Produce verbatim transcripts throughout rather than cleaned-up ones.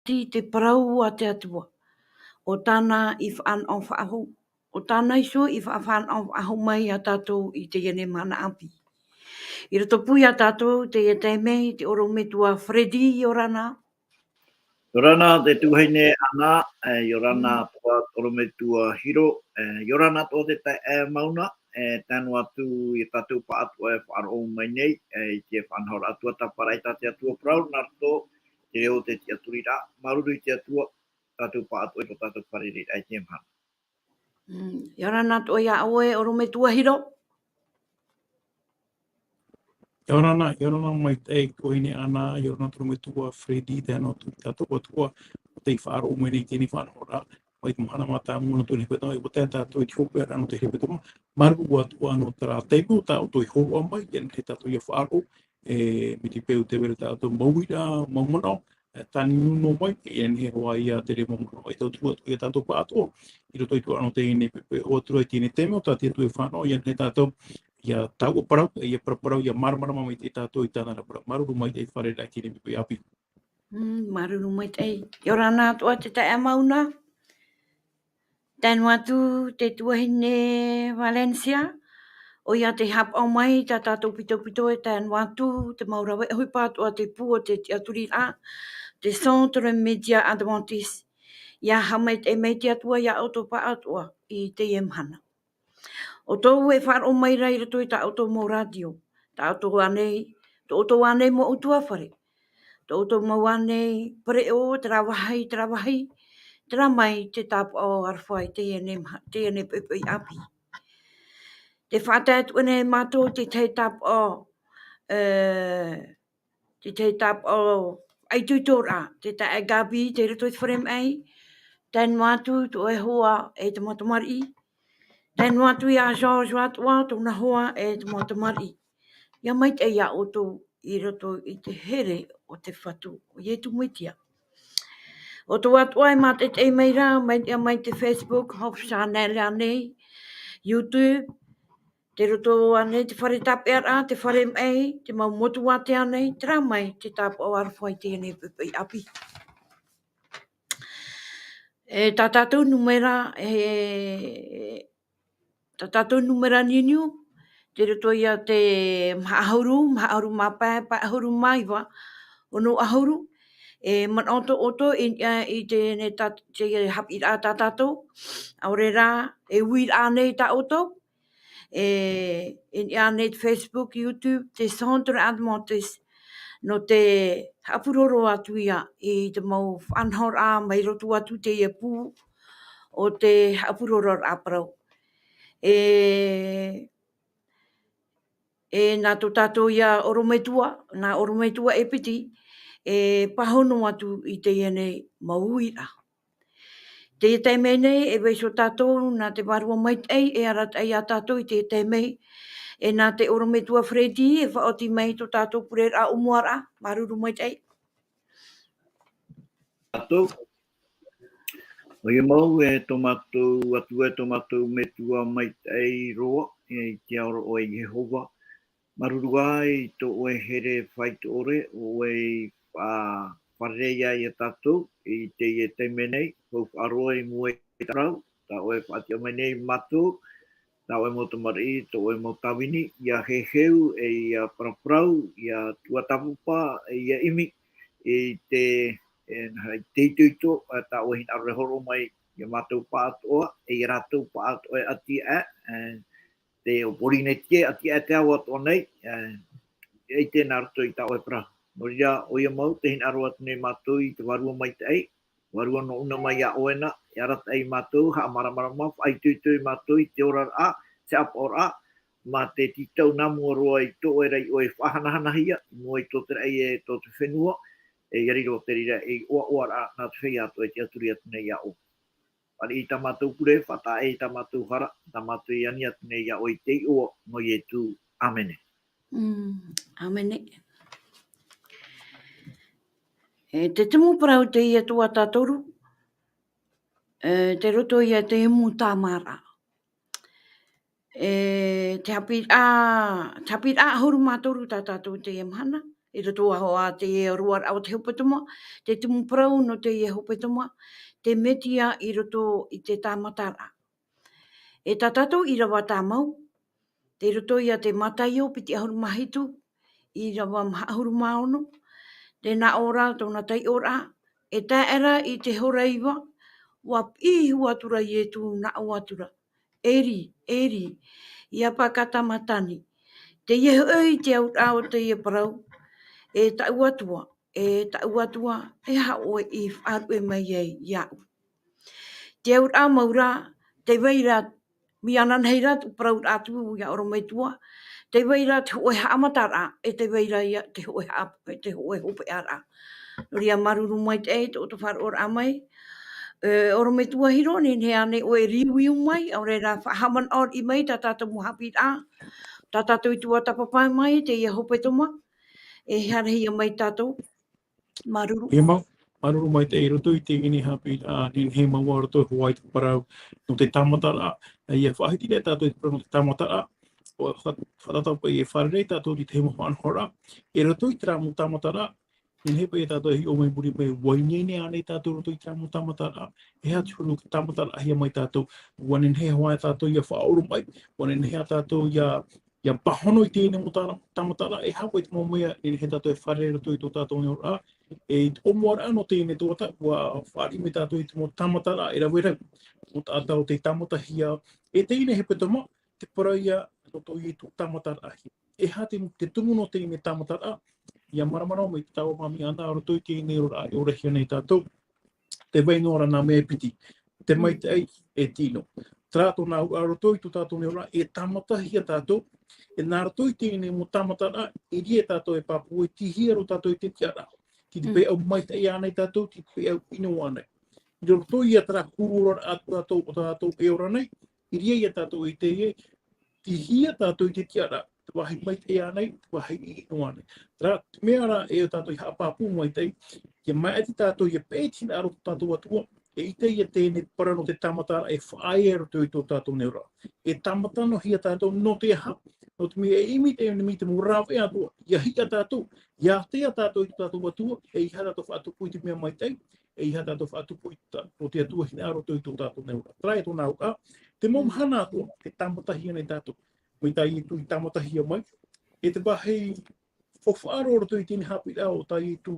ʻati te parau a te Atua. ʻO tāna i faʻanaho faʻahou, ʻo tāna iho i faʻanaho faʻahou mai iā tātou i teie nei mahana ʻāpī. I roto pū iā tātou teie taime, te ʻorometua Freddy, ʻia ora na. ʻIa ora na te tuahine Ana, e, ʻia ora na Mm. atoʻa te ʻorometua Hiro, e, ʻia ora na atoʻa te taeaʻe Mauna, e, tae noa atu iā tātou pāʻatoʻa e faʻaroʻo mai nei, e, i te faʻanahoraʻa tuatāpaparaʻa tā te Atua parau, nā roto i te reo o te tiʻaturiraʻa, māuruuru i te Atua, tātou pāʻatoʻa i tō tātou fārereiraʻa i teie mahana. Mm, ʻia ora na atoʻa iā ʻoe, ʻorometua Hiro. ʻIa ora na, ʻia ora na maitaʻi e tuahine Ana, ʻia ora na te ʻorometua Freddy, tae noa atu i tā tātou atoʻa, tei faʻaroʻo mai nei i teie faʻanahoraʻa, mai te mahana mātāmua nō te hepetoma, e ʻua tae tātou i te hopeʻa nō te hepetoma, māuruuru atoʻa nō terā taime tā ʻoutou i hōroʻa mai, ʻia nehenehe tātou ʻia faʻaroʻo, e, mai te peu tē vai ra tā ʻoutou mau uiraʻa, mau manaʻo, e, tānaki noa mai, ʻia nehenehe hoʻi ïa te reira mau manaʻo e tauturu atu iā tātou pāʻatoʻa, i roto i te ʻō atu i teie nei, pe, pe, ʻō atu i teie nei taime, tā te Atua e fānaʻo, ʻia nehenehe tātou ʻia tāuʻaparau, ʻia paraparau, ʻia māramarama mai tātou i tāna ra parau. Māuruuru maitaʻi e fārereiraʻa i teie nei poʻipoʻi ʻāpī. Mm, māuruuru maitaʻi. ʻIa ora na atoʻa te taeaʻe Mauna. Tae noa atu te tuahine Valencia, ʻoia tei haʻapaʻo mai i tā tātou pitopito e tae noa atu te mau rave ʻohipa atoʻa te pū o te tiʻaturiraʻa, te Centre Média Adventiste. ʻIa haʻamaitaʻi mai te Atua iā ʻoutou pāʻatoʻa i teie mahana. ʻO ʻoutou e faʻaroʻo mai ra i roto i tā ʻoutou mau rātio, tā ʻoutou ānei, tō ʻoutou ānei mau ʻutuāfare, tō ʻoutou mau ānei pereʻoʻo, terā vāhi, terā vāhi, terā mai te tāpaʻo aroha i teie nei maha-, teie nei poʻipoʻi ʻāpī. Tē faʻatae atu nei mātou i te tahi tāpaʻo, e, te tahi tāpaʻo faʻaitoitoraʻa, te taeaʻe Gaby, tei roto i te fare maʻi, tae noa atu tō ʻoe hoa e te mau tamariʻi, tae noa atu iā George atoʻa, tōna hoa e te mau tamariʻi. ʻIa maitaʻi iā ʻoutou i roto i te here o te Fatu, ʻo Ietu Metia. ʻO ʻoutou atoʻa e mātaʻitaʻi mai ra, mai, mai te Facebook, Hope Channel ānei, YouTube, tei roto ānei te fare tāpeʻaraʻa, te fare maʻi, te mau motu ātea nei, terā mai te tāpaʻo aroha i teie nei poʻipoʻi ʻāpī. E, tā tātou nūmera, e, tā tātou nūmera niuniu, tei roto ia te maha ʻahuru, maha ʻahuru mā pae, pae ʻahuru mā iva, ono ʻahuru, e, manaʻo atoʻa ʻoutou i, i te, nei tā, te haʻapiʻiraʻa tā tātou, ʻaore rā, e uiraʻa nei tā ʻoutou, e, i niʻa nei te Facebook, YouTube, te Centre Adventiste, nō te haʻapuroro atu ia i te mau faʻanahoraʻa mai roto atu i teie pū o te haʻapurororaʻa parau. E, e nā tō tātou ia ʻorometua, nā ʻorometua e piti, e pāhono atu i teie nei mau uiraʻa. Teie taime nei, e vaiiho tātou nā te Vārua Maitaʻi, e arataʻi ia tātou i teie taime, e nā te ʻorometua Freddy, e faʻaoti mai tō tātou pureraʻa ʻōmuaraʻa, māuruuru maitaʻi. Tātou, ʻoia mau e tō mātou Atua, e tō mātou Metua maitaʻi roa, e i te aroha ʻoe Iehova, māuruuru i tō ʻoe here faitoʻore, ʻo ʻoe i faʻa-, fārerei ia tātou, i teie taime nei, hou faʻaroa i mua i tā ʻoe parau, tā ʻoe faʻatiʻa mai nei mātou, tā ʻoe mau tamariʻi, tō ʻoe mau tāvini, ʻia heheu, e ʻia paraparau, ʻia tuatāpapa, e ʻia ʻimi, i te, e, i te itoito, e, tā ʻoe hinaʻaro e hōroʻa mai, ia mātou pāʻatoʻa, e ia rātou pāʻatoʻa e ʻati aʻe, e, te ʻo Pōrīnetia, ʻati aʻe te ao atoʻa nei, e, e ʻite nā roto i tā ʻoe parau. Nō reira, ʻoia mau, tē hinaʻaro atu nei mātou i te Vārua Maitaʻi, Vārua nō ʻuna mai iā ʻoe na, e arataʻi ia mātou, haʻamāramarama, faʻaitoito ia mātou i te oraraʻa, te haʻapaʻoraʻa, mā te tītau nā mua roa i tō ʻoe ra ʻoe i faʻahanahanahia, i mua i tō te raʻi e tō te fenua, e ia riro te reira ei ʻoaʻoaraʻa nā te feiā atoʻa e tiʻaturi atu nei iā ʻoe. Fāriʻi i tā mātou pure, faʻataʻa i tā mātou hara, tā mātou e ani atu nei iā ʻoe i te iʻoa nō Ietu. ʻĀmene. Mm, ʻāmene. E, te tumu parau teie tuatātoru, e, tei roto ia i te imu tāmāraʻa. E, te haʻapiʻiraʻa, te haʻapiʻiraʻa ʻahuru mā toru tā tātou i teie mahana. i roto hoʻi i te roaraʻa o te hepetoma, te tumu parau nō te hepetoma, te Metia i roto i te tāmataraʻa. E tā tātou ʻīrava tāmau, tei roto ia te Mataio piti ʻahuru mā hitu, ʻīrava maha ʻahuru mā ono, tē nā ʻō ra tōna taiʻoraʻa, e tae ra i te hora iva, ʻua piʻi iho atu ra Ietu, nā ʻō atu ra, Eri, Eri, lama sabakatani. Teie hoʻi te auraʻa o teie parau, e taʻu Atua, e taʻu Atua, e aha ʻoe i faʻaruʻe mai ai iāʻu. Te auraʻa mau ra, tē vai ra, mai ānānahi ra te parauraʻa atu ia ʻorometua, tē vai ra te hōʻē haʻamataraʻa, e tē vai ra ia te hōʻē haʻa-, te hōʻē hopeʻaraʻa. Nō reira māuruuru maitaʻi tō, tō faʻaroʻoraʻa mai. E, ʻorometua Hiro, nehenehe ānei ʻoe e riuiu mai, ʻaore rā faʻahaʻamanaʻo mai tā tātou mau haʻapiʻiraʻa, tā tātou i tuatāpapa mai teie hepetoma, e haerehia mai tātou. Māuruuru. E mau, māuruuru maitaʻi i roto i teie nei haʻapiʻiraʻa, nehenehe mau ā roto hoʻi te parau nō te tāmataraʻa, ia faʻahiti ra tātou i te parau nō te tāmataraʻa, ʻua fa-, fātata paʻi e fārerei tātou i te mau faʻanahoraʻa, i roto i terā mau tāmataraʻa, nehenehe paʻi tātou e hiʻo mai muri mai, ʻua ineine ānei tātou i roto i terā mau tāmataraʻa, e aha te huru tāmataraʻahia mai tātou, ʻua nehenehe hoʻi tātou ia faʻaoromaʻi, ʻua nehenehe tātou ia, ia pāhono i teie nei mau tā-, tāmataraʻa, e aha paʻi te mau mea, nehenehe tātou e fārerei i roto i tō tātou nei oraraʻa, e i te ʻōmuaraʻa nō teie nei tuatāpapa, ʻua fāriʻi mai tātou i te mau tāmataraʻa e rave ra, mau taʻata o tei tāmatahia, e teie nei hepetoma, te parau ia nō tō Ietu tāmataraʻahia. E aha te, te tumu nō teie nei tāmataraʻa, ia māramarama mai te Tāuʻa Māmī Ana, i roto i teie nei oraraʻa e ʻōrahia nei tātou, tē vai noa ra nā mea e piti, te maitaʻi e tino. Terā tōna auraʻa i roto i tō tātou nei oraraʻa, e tāmatahia tātou, e nā roto i teie nei mau tāmataraʻa, i reira tātou e pāpū e tīhia roa tātou i te tiʻaraʻa. Tei te Mm. peu ʻau maitaʻi ānei tātou, tei te peu ʻau ʻino ānei. I roto ia terā huru oraraʻa tātou, o tātou e ora nei, i reira ia tātou e tīhia, tīhia tātou i te tiʻaraʻa, te vāhi maitaʻi ānei, te vāhi ʻino ānei. Terā, te mea ra e tātou e haʻapāpū maitaʻi, ia maʻiti tātou, ia peʻe te hinaʻaro o tō tātou Atua, e ʻite ia teie nei parau nō te tāmataraʻa e faʻaea i roto i tō tātou nei oraraʻa. E tāmataraʻahia tātou nō te aha, nō te mea e ʻimi te enemi, te mau rāveʻa atoʻa, ia hiʻa tātou, ia ātea tātou i tō tātou Atua, e ʻeiaha tātou faʻatupu i te mea maitaʻi, e ʻeiaha tātou faʻatupu i tā, nō te Atua hinaʻaro i roto i tō tātou nei oraraʻa. Terā ia tōna auraʻa, te mau Mm. mahana atoʻa, e tāmatahia nei tātou. Mai tā Ietu i tāmatahia mai, e te vāhi faufaʻa roa i roto i teie nei haʻapiʻiraʻa o tā Ietu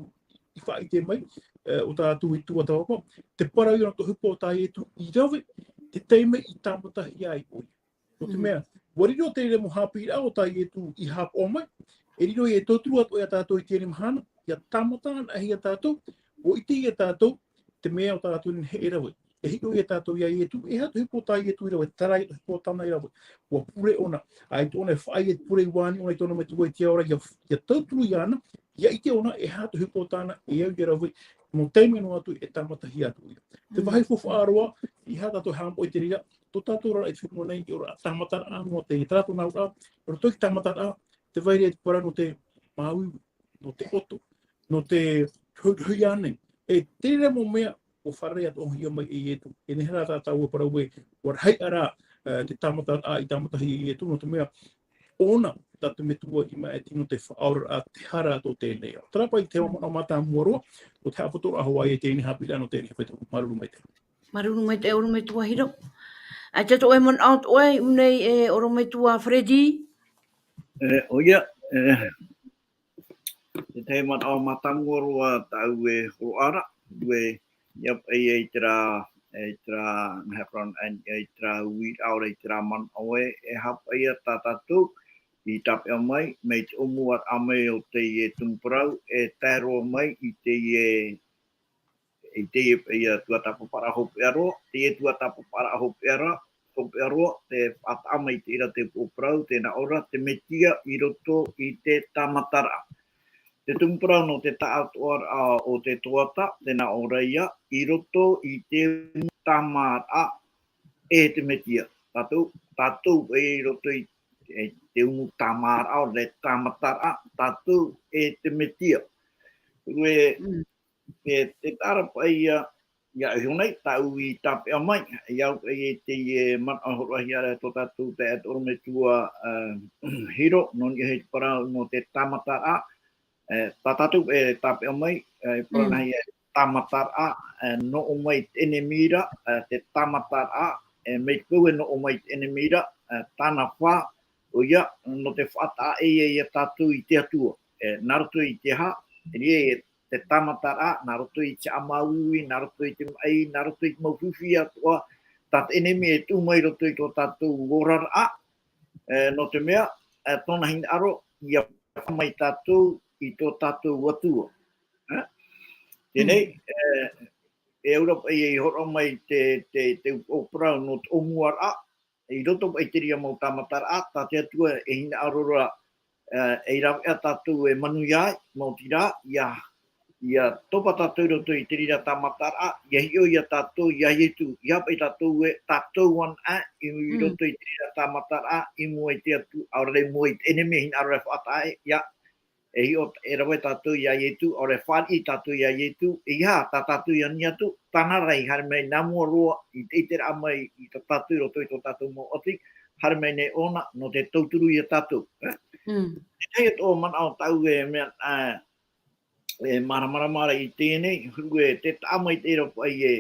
i faʻaʻite mai, e, o tā Ietu i tuatāpapa, te parau ia nō te ʻohipa o tā Ietu i rave, te taime i tāmatahia ai ʻoia. Nō te Mm. mea, ʻua riro te reira mau haʻapiʻiraʻa o tā Ietu i haʻapaʻo mai, e riro ia e tauturu atoʻa ia tātou i teie nei mahana, ia tāmataraʻahia tātou, ʻua ʻite ia tātou, te mea o tā tātou nehenehe e rave. E hiʻo ia tātou ia Ietu, e aha te ʻohipa o tā Ietu i rave, terā ia te ʻohipa o tāna i rave. ʻUa pure ʻōna, ʻaita ʻōna e faʻaea te pure i vāhi ʻōna i tōna metua i te ao ra, ia, ia tauturu iāna, ia ʻite ʻōna, e aha te ʻohipa o tāna, e au ia rave, mau taime noa atu e tāmatahia atu ʻoia. Te Mm. vāhi faufaʻa roa, e aha tātou e haʻapaʻo i te reira, tō tātou oraraʻa i te fenua nei, e oraraʻa tāmataraʻa noa teie, terā tōna auraʻa, roto i te tāmataraʻa, tē vai ra te parau nō te māuiui, nō te ʻoto, nō te huihui ānei. E te reira mau mea, ʻua fārerei atoʻahia mai e Ietu. E nehenehe rā tā tāua parau ē, ʻua rahi ra, e, te tāmataraʻa i tāmatahia e Ietu, nō te mea, ʻōna tā te Metua i maʻiti nō te faʻaoraraʻa, te hara atoʻa o teie nei ao. Terā paʻi te manaʻo mātāmua roa, ʻo te haʻapotoraʻa hoʻi i teie nei haʻapiʻiraʻa nō teie nei hepetoma. Māuruuru maitaʻi. Māuruuru maitaʻi ʻorometua Hiro. ʻAita tō ʻoe manaʻo atoʻa i ʻō nei e ʻorometua Freddy? E, ʻoia, e, te tahi manaʻo mātāmua roa tāʻu e hōroʻa ra, ʻua, ʻia paʻi i terā, i terā, mea parau anaʻe, i terā uiraʻa ʻaore i terā manaʻo ē, e haʻapaʻo ia tā tātou i tāpeʻa mai, mai te ʻōmuaraʻa mai o teie tumu parau, e tae roa mai i teie, i teie, ia tuatāpaparaʻa hopeʻa roa, teie tuatāpaparaʻa hopeʻa ra, hopeʻa roa, tē faʻataʻa mai i te reira te upoʻo parau, tē nā ʻō ra, te Metia i roto i te tāmataraʻa. Te tumu parau nō te taʻatoʻaraʻa o te Toata, tē nā ʻō ra ia, i roto i te tāmaraʻa e te Metia. Tātou, tātou e i roto i, e, te umu tāmaraʻa, ʻaore tāmataraʻa, tātou e te Metia. ʻUa, Mm. e, e taʻa ra paʻi ia, ia iho nei, tāʻu i tāpeʻa mai, ia au paʻi i teie manaʻo hōroʻahia ra tō tātou taeaʻe ʻorometua, e, Hiro, nō niʻa i te parau nō te tāmataraʻa, E, tā tātou e tāpeʻa mai, e, parau Mm. nā hea, tāmataraʻa, e, nō ʻō mai te ʻenemi ra, e, te tāmataraʻa, e, mai te peu e nō ʻō mai te ʻenemi ra, e, tāna fā, ʻoia, nō te faʻataʻa ʻē ia, ia tātou i te Atua. E, nā roto i te aha, e, te tāmataraʻa, nā roto i te haʻamāuiui, nā roto i te maʻi, nā roto i te mau fifi atoʻa, tā te ʻenemi e tuʻu mai roto i tō tātou oraraʻa, e, nō te mea, e, tōna hinaʻaro, ia faʻaʻite mai tātou i tō tātou Atua. E? Teie nei, Mm. e, e aura paʻi e hōroʻa mai te, te, te upoʻo parau nō te ʻōmuaraʻa, i roto paʻi i te reira mau tāmataraʻa, tā te Atua e hinaʻaro ra, e, ei rāveʻa tātou e manuia ai, maoti rā, ia, ia topa tātou i roto i te reira tāmataraʻa, ia hiʻo ia tātou, ia Ietu, ia paʻi tātou e, tātou anaʻe, i, i Mm. roto i te reira tāmataraʻa, i mua i te Atua, ʻaore rā i mua i te ʻenemi e hinaʻaro ra e faʻataʻa ʻē, ia, e hiʻo, e rave tātou ia Ietu, ʻaore rā e fāriʻi tātou ia Ietu, e ia, tā tātou i ani atu, tāna rā i haere mai nā mua roa, i te, i te ʻiteraʻa mai, i tā tātou i roto i tō tātou mau ʻati, haere mai nei ʻōna, nō te tauturu ia tātou, e? Mm. Tētahi atoʻa manaʻo tāʻu e mea, e, e māramarama ra i teie nei, huru e te taʻa mai te reira paʻi e,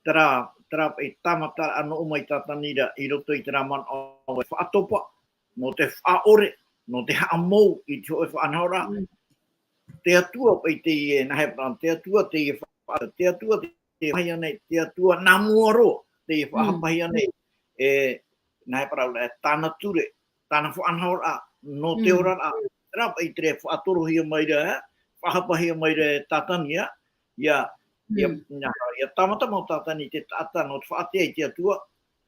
terā, terā paʻi tāmataraʻa nō ʻō mai Tātani ra i roto i terā manaʻo e faʻatopa, nō te faʻaʻore, nō te haʻamou i te hōʻē faʻanahoraʻa. Mm. Te Atua paʻi teie, nā hea parau, te Atua teie faʻa-, te Atua teie faʻahapahia nei, te Atua nā mua roa, teie Mm. faʻahapahia nei, e, nā hea parau, e, tāna ture, tāna faʻanahoraʻa, nō te Mm. oraraʻa, terā paʻi te reira faʻatorohia mai ra, e, faʻahapahia mai ra e Tātani, ia, ia, ia, Mm. ia, ia tāmata mau Tātani te taʻata nō te faʻaʻite i te Atua,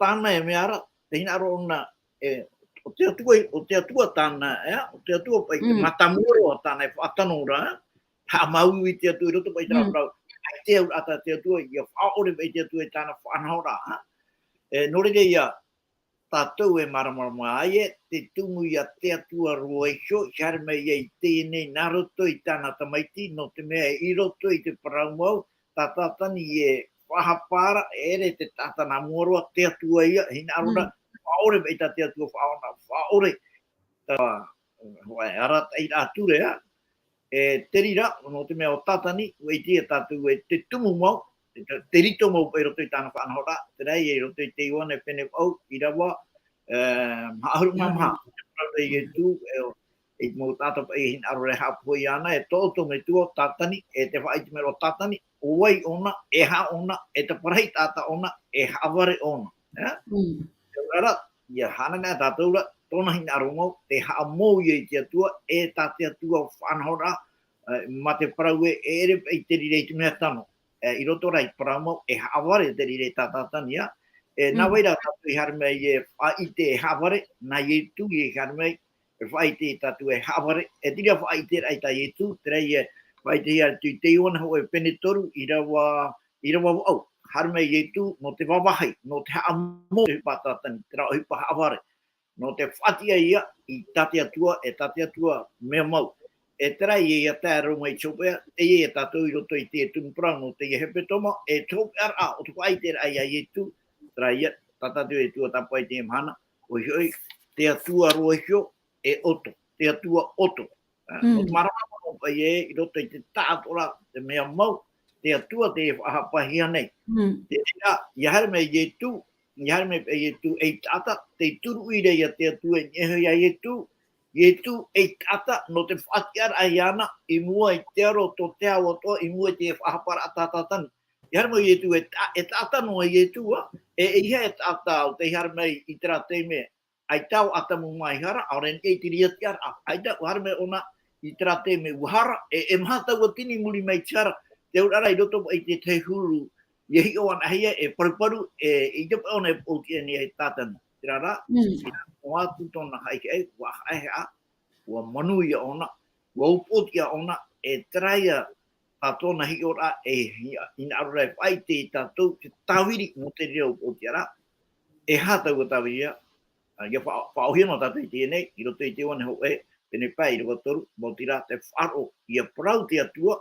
tāna e mea ra, te hinaʻaro ʻōna, e, ʻo te Atua, ʻo te Atua tāna, e, ʻo te Atua paʻi te Mm. mātāmua roa tāna e faʻatano ra, e, haʻamāuiui te Atua i roto paʻi terā Mm. parau, ʻaita e auraʻa tā te Atua, ia faʻaʻore paʻi te Atua i tāna faʻanahoraʻa, e, nō reira ia, tātou e māramarama ai e, te tumu ia te Atua roa iho, i haere mai ai teie nei nā roto i tāna tamaiti, nō te mea i roto i te parau mau, tā Tātani e faʻahapa ra, e ʻere te taʻata nā mua roa, te Atua ia, hinaʻaro ra, Mm. faʻaʻore paʻi tā te Atua faʻaʻona, faʻaʻore, tā, hōʻē arataʻiraʻa ture, a, e te reira, nō te mea ʻo Tātani, ʻua ʻite ia tātou e te tumu mau, te, te rito mau paʻi i roto i tāna faʻanahoraʻa, terā ia i roto i te Ioane pene vaʻu, ʻīrava, e, maha ʻahuru mā maha, Mm. te parau ra Ietu, e, e te mau taʻata paʻi e hinaʻaro ra e haʻapohe iāna, e tō ʻoutou metua ʻo Tātani, e te faʻaʻite mai ra ʻo Tātani, ʻo vai ʻōna, e aha ʻōna, e te parau taʻata ʻōna, e haʻavare ʻōna, e? Mm. Terā rā, ia haʻananaʻo tātou ra, tōna hinaʻaro mau, te haʻamou ia i te Atua, e tā te Atua faʻanahoraʻa, e, mā te parau ē, e ʻere paʻi te reira i te mea tano. E, i roto rā i te parau mau, e haʻavare te reira i tā Tātani, ā. E, nā Mm. vai rā tātou i haere mai e faʻaʻite e haʻavare, nā Ietu i haere mai, e faʻaʻite ia tātou e haʻavare, e te reira faʻaʻiteraʻa i tā Ietu, terā ia faʻaʻitehia atu i te Ioane hōʻē pene toru, ʻīrava, ʻīrava vaʻu, haere mai Ietu, nō te vāvāhi, nō te haʻamou, te ʻohipa a Tātani, terā ʻohipa haʻavare. Nō te faʻatiʻa ia i tā te Atua, e tā te Atua mea mau. E terā ia, ia tae roa mai i te hopeʻa, teie ia tātou i roto i te tumu parau nō teie hepetoma, e te hopeʻaraʻa o te faʻaʻiteraʻa ia Ietu, terā ia, tā tātou e tuatāpapa i teie mahana, ʻoia hoʻi, te Atua roa iho, e ʻoto, te Atua ʻoto. Ā, Mm. nō te māramarama paʻi ē, i roto i te taʻatoʻaraʻa, te mea mau, te Atua tē faʻahapahia nei. Mm. Te reira, ia haere mai Ietu, ia haere mai paʻi Ietu ei taʻata, tē turuʻi ra ia te Atua i niʻa iho ia Ietu, Ietu ei taʻata, nō te faʻatiʻaraʻa iāna, i mua i te aro tō te ao atoʻa, i mua i te faʻahaparaʻa tā Tātani. Ia haere mai Ietu e ta-, e taʻata noa Ietu, ā, e, e ʻeiaha e taʻata ʻo tei haere mai i terā taime, ʻaita ʻo Atamu mā i hara, ʻaore nei te reira tiʻaraʻa, ʻaita ʻua haere mai ʻōna i terā taime ʻua hara, e, e maha tauatini i muri mai te hara, te auraʻa ra i roto paʻi i te tahi huru, ia hiʻo anaʻe hia, e paruparu, e, e ʻite paʻi ʻōna e poʻotiʻa nei e Tātani. Terā rā, Mm. i noa atu tōna haʻehaʻa, ʻua haʻehaʻa, ʻua manuia ʻōna, ʻua upoʻotiʻa ʻōna, e terā ia tā tōna hiʻoraʻa, e hia, hinaʻaro ra e faʻaʻite ia tātou, te tāviri nō te reira upoʻotiʻaraʻa, e aha taua tāviri ā, ā, ia fa-, faʻaʻōhie noa tātou i teie nei, i roto i te Ioane hōʻē, pene pae ʻīrava toru, maoti rā te faʻaroʻo, ia parau te Atua,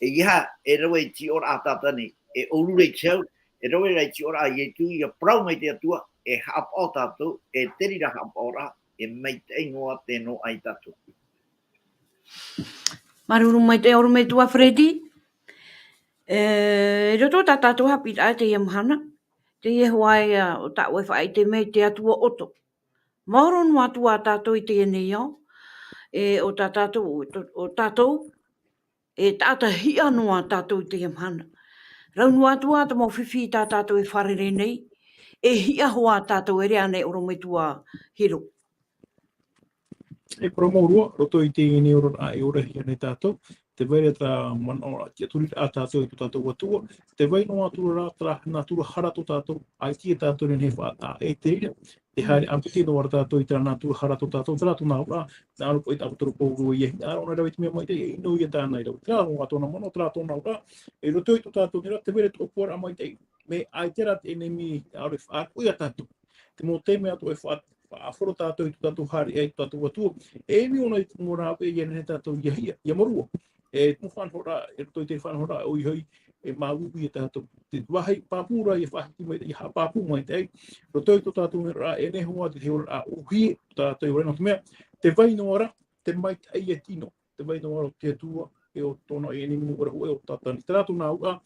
e ʻeiaha e rave i te hiʻoraʻa a Tātani, e ʻōrure i te hau, e rave ra i te hiʻoraʻa a Ietu, ia parau mai te Atua, e haʻapaʻo tātou, e te reira haʻapaʻoraʻa, e maitaʻi noa te noaʻa ia tātou. Māuruuru maitaʻi ʻorometua Freddy. E, i roto tā tātou haʻapiʻiraʻa i teie mahana, teie hoʻi ā, ʻo tāʻu e faʻaʻite mai te Atua ʻoto. Maoro noa atu ā tātou i teie nei ao, e, ʻo tā tātou, ʻo, ʻo tātou, e taʻata hiʻa noa tātou i teie mahana. Rau noa atu ā te mau fifi tā tātou e fārerei nei, e hiʻa hoʻi tātou e rave nei ʻorometua Hiro. E parau maoro ā, roto i teie nei oraraʻa e orahia nei tātou, tē vai ra terā manaʻo tiʻaturiraʻa tātou i tō tātou Atua, tē vai noa atu ra terā nātura hara tō tātou, ʻaita e tātou e nehenehe e faʻataʻa i te reira, tē haere ʻāpiti noa ra tātou i terā nātura hara tō tātou, terā tōna auraʻa, nā ʻō paʻi tā ʻAposetolo Paulo ia, hinaʻaro ʻoia e rave i te mea maitaʻi, e ʻino ia tāna i rave. Terā noa tōna manaʻo, terā tōna auraʻa, e roto i tō tātou nei ra, tē vai ra te ʻōpuaraʻa maitaʻi. Mea ʻaita rā te ʻenemi e ʻaore e faʻaroʻo ia tātou. Te mau taime atoʻa e faʻa-, faʻahoro tātou i tō tātou haereʻa i tō tātou Atua. E ʻimi ʻōna i te mau rāveʻa ia nehenehe tātou ia hiʻa, ia marua. E te mau faʻanahoraʻa, e roto i te faʻanahoraʻa ʻoia hoʻi, e māuiui ia tātou. Te vāhi pāpū ra ia faʻahiti mai, ia haʻapāpū maitaʻi. Roto i tō tātou nei oraraʻa, e nehenehe ā te oraraʻa ʻōhie, tā tātou e ora, nō te mea, tē vai noa ra te maitaʻi e ʻino. Tē vai noa ra te Atua, e ʻo tōna ʻenemi nō ʻō ra hoʻi ʻo Tātani. Terā tōna auraʻa,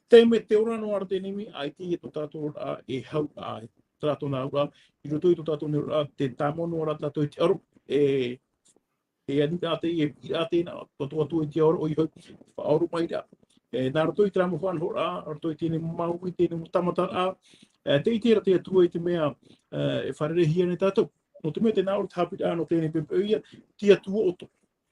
taime tē ora noa ra te ʻenemi, ʻaita e tō tātou oraraʻa e hau ā. Terā tōna auraʻa, i roto i tō tātou nei oraraʻa, tē tāmau noa ra tātou i te aro, e, e ani rā te, e piʻi rā te nā, tō tātou Atua i te aro, ʻoia hoʻi, faʻaora mai ra. E, nā roto i terā mau faʻanahoraʻa, nā roto i teie nei māuiui, teie nei mau tāmataraʻa, e, tē ʻite ra te Atua i te mea, e, e fārereihia nei tātou. Nō te mea tē nā ʻō ra te haʻapiʻiraʻa nō teie nei poʻipoʻi ia, te Atua ʻoto.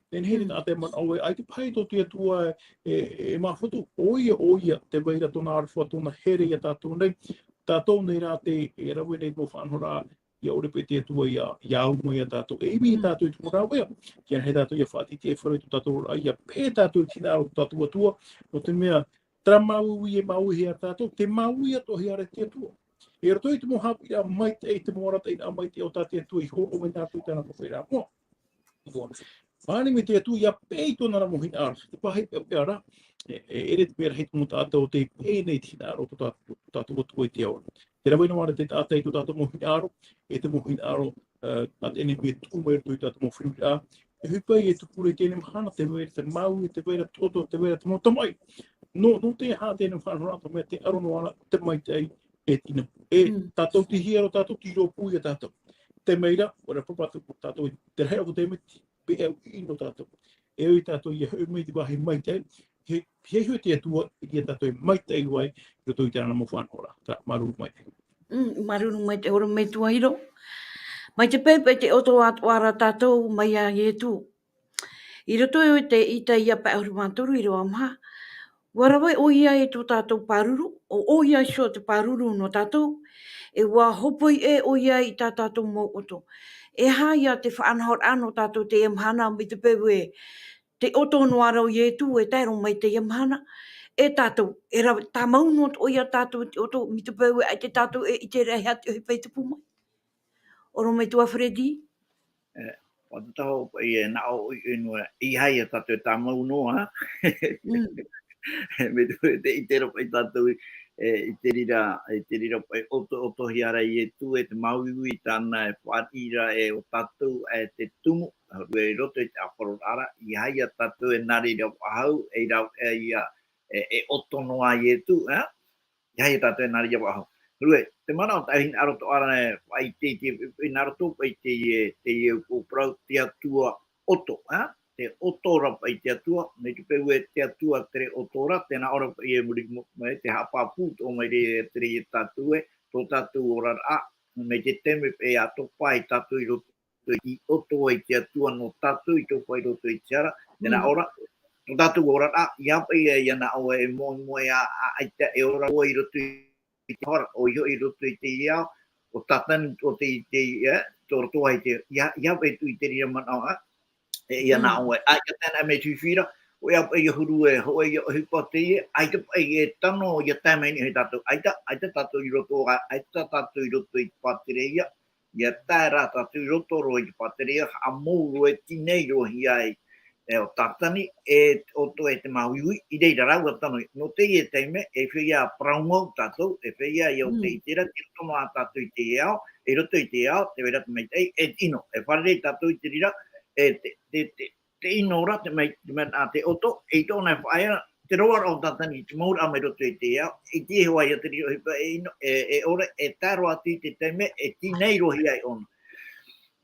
Teie nei, mm, taʻata e manaʻo ē, ʻaita paʻi tō te Atua e, e, e māfatu, ʻoia, ʻoia, tē vai ra tōna aroha, tōna here ia tātou nei, tātou nei rā te, e rave nei mau faʻanahoraʻa, ʻia ʻore paʻi te Atua ʻia, ʻia au mai ia tātou. E ʻimi, mm, tātou i te mau rāveʻa, ʻia nehenehe tātou ʻia faʻatītīʻaifaro i tō tātou oraraʻa, ʻia peʻe tātou i te hinaʻaro o tō tātou Atua, nō te mea, terā māuiui e māuiui ia tātou, tē māuiui atoʻa hia ra te Atua. E roto i te mau haʻapiʻiraʻa maitaʻi, te mau arataʻiraʻa maitaʻi o tā te Atua i hōroʻa mai nā roto i tāna mau faʻaʻite. Māna mai te Atua ʻia peʻe i tōna ra mau hinaʻaro. Te pāʻi peʻapeʻa ra, e, e, ʻere te mea rahi te mau taʻata ʻo tē peʻe nei te hinaʻaro o tō tā-, tō tātou Atua i te ao ra. Tē rave noa ra te taʻata i tō tātou mau hinaʻaro, e te mau hinaʻaro, e, a te ʻenemi e tuʻu mai roto i tā tātou mau feruriraʻa. E ʻohipa e tupu ra i teie mahana, tē vai ra te māuiui, tē vai ra te ʻoto, tē vai ra te mau tamaʻi. Nō, nō te aha teie faʻanahoraʻa, nō te mea tē aro noa ra te maitaʻi e te ʻino. E, mm, tātou tei hiero, tātou tei rōpū ia tātou. Teie nei rā, ʻaore rā pāpū tātou, tātou, te rahi o te mea, peʻe au i nō tātou. E ʻoi tātou ʻia hoʻi mai te vāhi maitaʻi, he, he ʻohipa te Atua, ʻia tātou e maitaʻi ai, i roto i terā mau faʻanahoraʻa, terā, māuruuru maitaʻi. Mm, māuruuru maitaʻi, ʻorometua Hiro. Mai te poʻipoʻi te ʻoto atoʻa ra tātou, mai iā Ietu. I roto i te Isaia pae ʻahuru mā toru, ʻīrava maha, ʻua rave ʻoia i tō tātou pāruru, ʻo ʻoia iho te pāruru nō tātou, e ʻua hōpoi ʻē ʻoia i tā tātou mau ʻoto. E aha ia te faʻanahoraʻa nō tātou teie mahana, mai te peu ē, te ʻoto noa ra o Ietu e tae roa mai teie mahana, e tātou, e rave, tāmau noa atoʻa ia tātou te ʻoto, mai te peu ē, ʻaita tātou e ʻite ra e aha te ʻohipa i tupu mai. ʻOrometua Freddy? E, ʻua tauturu paʻi e nā ʻō i, i nō, ʻeiaha ia tātou e tāmau noa, ā? Mm. Mai te, te ʻite ra paʻi tātou, e, i te reira, i te reira paʻi ʻoto, ʻotohia ra Ietu, e te māuiui tāna e fāriʻi ra e ʻo tātou, e te tumu, e roto i te ʻāpōroraʻa, ʻeiaha ia tātou e nā reira faʻahou, e rave ia, e, e ʻoto noa Ietu, ā? ʻEiaha ia tātou e nā reira faʻahou. Huru ē, te manaʻo tā hinaʻaro atoʻa ra e faʻaʻite i te, hinaʻaro atoʻa i te, e, te, e, ʻo parau te Atua ʻoto, ā? Te ʻoto ra paʻi te Atua, mai te peu ē te Atua tere ʻoto ra, tē nā ʻō ra paʻi e muri mo-, mai te haʻapāpū atoʻa mai ra e tere ia tātou ē, tō tātou oraraʻa, mai te taime paʻi ʻa topa ai tātou i roto i ʻoto ai te Atua nō tātou i topa i roto i te hara, tē nā ʻō ra, tō tātou oraraʻa, ʻeiaha paʻi ia, ia nā ʻō e moemoeā, ā, ʻaita e ora roa i roto i te hara, ʻoia hoʻi i roto i te ao, ʻo Tātani, ʻo te, te, e, tō roto ai te, ʻeiaha, ʻeiaha paʻi tū i te reira manaʻo, ā, e, ia nā ʻō e, ā, ia tae noa mai te fifi ra, ʻoia paʻi ia huru e, hōʻē ia ʻohipa teie, ʻaita paʻi e tano, ia tae mai nei ia tātou, ʻaita, ʻaita tātou i roto, ā, ʻaita tātou i roto i te pātireia, ʻia tae rā tātou i roto roa i te pātireia, haʻamou roa e tīnai roa hia ai, e, ʻo Tātani, e, ʻoto e te māuiui, i reira rāua tano, nō teie taime, e feiā parau mau tātou, e feiā ia ʻo te ʻite ra, tei roto noa tātou i te ao, i roto i te ao, tē vai ra te maitaʻi, e ʻino, e fārerei tātou i te reira, e te, te, te, te ʻino ra, te mea, te mea, a te ʻoto, e i tōna e faʻaea, te roaraʻa o Tātani, te mau ra mai roto i te ao, e ʻite hoʻi ia te reira ʻohipa e ʻino, e, e ʻore, e tae roa atu i te taime, e tīnai roa hia ai ʻōna.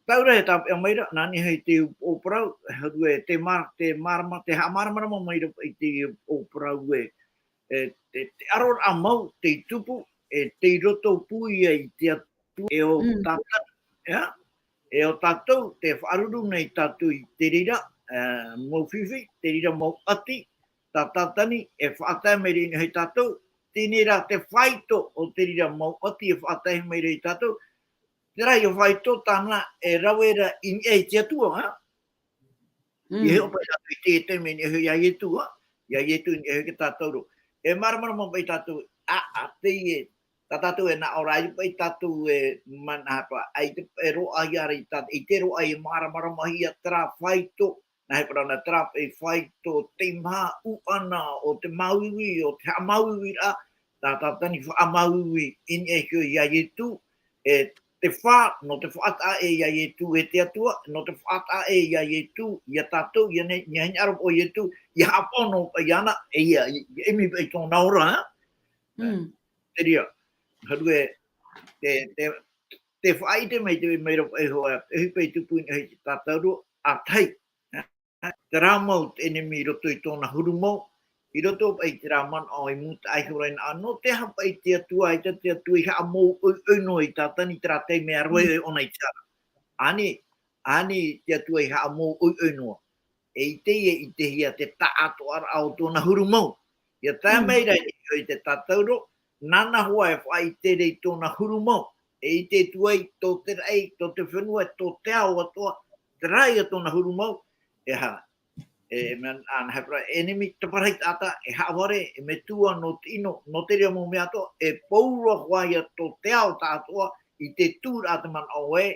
Taura e tāpeʻa mai ra, nā niʻa i te ʻōparau, e haru e te mā-, te mārama, te haʻamāramarama mai ra i te ʻōparau e, e, te, te aro ra mau, te tupu, e te i roto pū ia i te Atua, e ʻo Mm. Tātani, ea? E ʻo tātou, te faʻaruru nei tātou i te reira, e, mau fifi, te reira mau ʻati, tā Tātani, e faʻatae mai ra i niʻa ia tātou, teie rā te faito o te reira mau ʻati e faʻatae mai ra ia tātou, terā ia faito tāna e rave ra i niʻa i te Atua, ea? Mm. Ia hiʻo paʻi tātou i te, te mea i niʻa ia Ietu, ā? Ia Ietu i niʻa ia tātou roa. E māramarama paʻi tātou, ā, ā, teie, tā tātou e nā ʻō ra, ʻaita paʻi tātou e manaʻo paʻi, ʻaita paʻi e roaʻa ia ra i tā-, ʻaita e roaʻa e māramarama hia terā faito, nā hea parau na terā paʻi faito, te maha ʻuʻana, ʻo te māuiui, ʻo te haʻamāuiui ra, tā Tātani faʻamāuiui i niʻa iho ia Ietu, e te fā, nō te faʻataʻa ʻē ia Ietu e te Atua, nō te faʻataʻa ʻē ia Ietu, ia tātou, ia nei, ia hinaʻaro o Ietu, ia haʻapaʻo noa paʻi iāna, e ia, ia ʻimi paʻi tōna ora, ā? Mm. Te reira, haru e, te, te, te faʻaʻite mai, te mai ra paʻi hoʻi, e ʻohipa i tupu i niʻa i te tātauro, ā tahi, terā mau te ʻenemi i roto i tōna huru mau, i roto paʻi i terā manaʻo i mūtaʻa iho ra i nā, nō te aha paʻi te Atua, ʻaita te Atua i haʻamou ʻoiʻoi noa i Tātani terā taime a rave ʻōna i te ara. Ani, ani te Atua i haʻamou ʻoiʻoi noa. E ʻite ia, ʻitehia te taʻatoʻaraʻa o tōna huru mau. Ia tae Mm. mai ra i te tātauro, nāna hoʻi e faʻaʻite ra i tōna huru mau. E ʻite atu ai tō te raʻi, tō te fenua, tō te ao atoʻa, terā ia tōna huru mau. E aha, e, e mea, ā, nā hea parau, ʻenemi, te parau taʻata, e haʻavare, e metua nō te ʻino, nō te reira mau mea atoʻa, e pauroa hoʻi ia tō te ao taʻatoʻa, i te tūraʻa te manaʻo ē,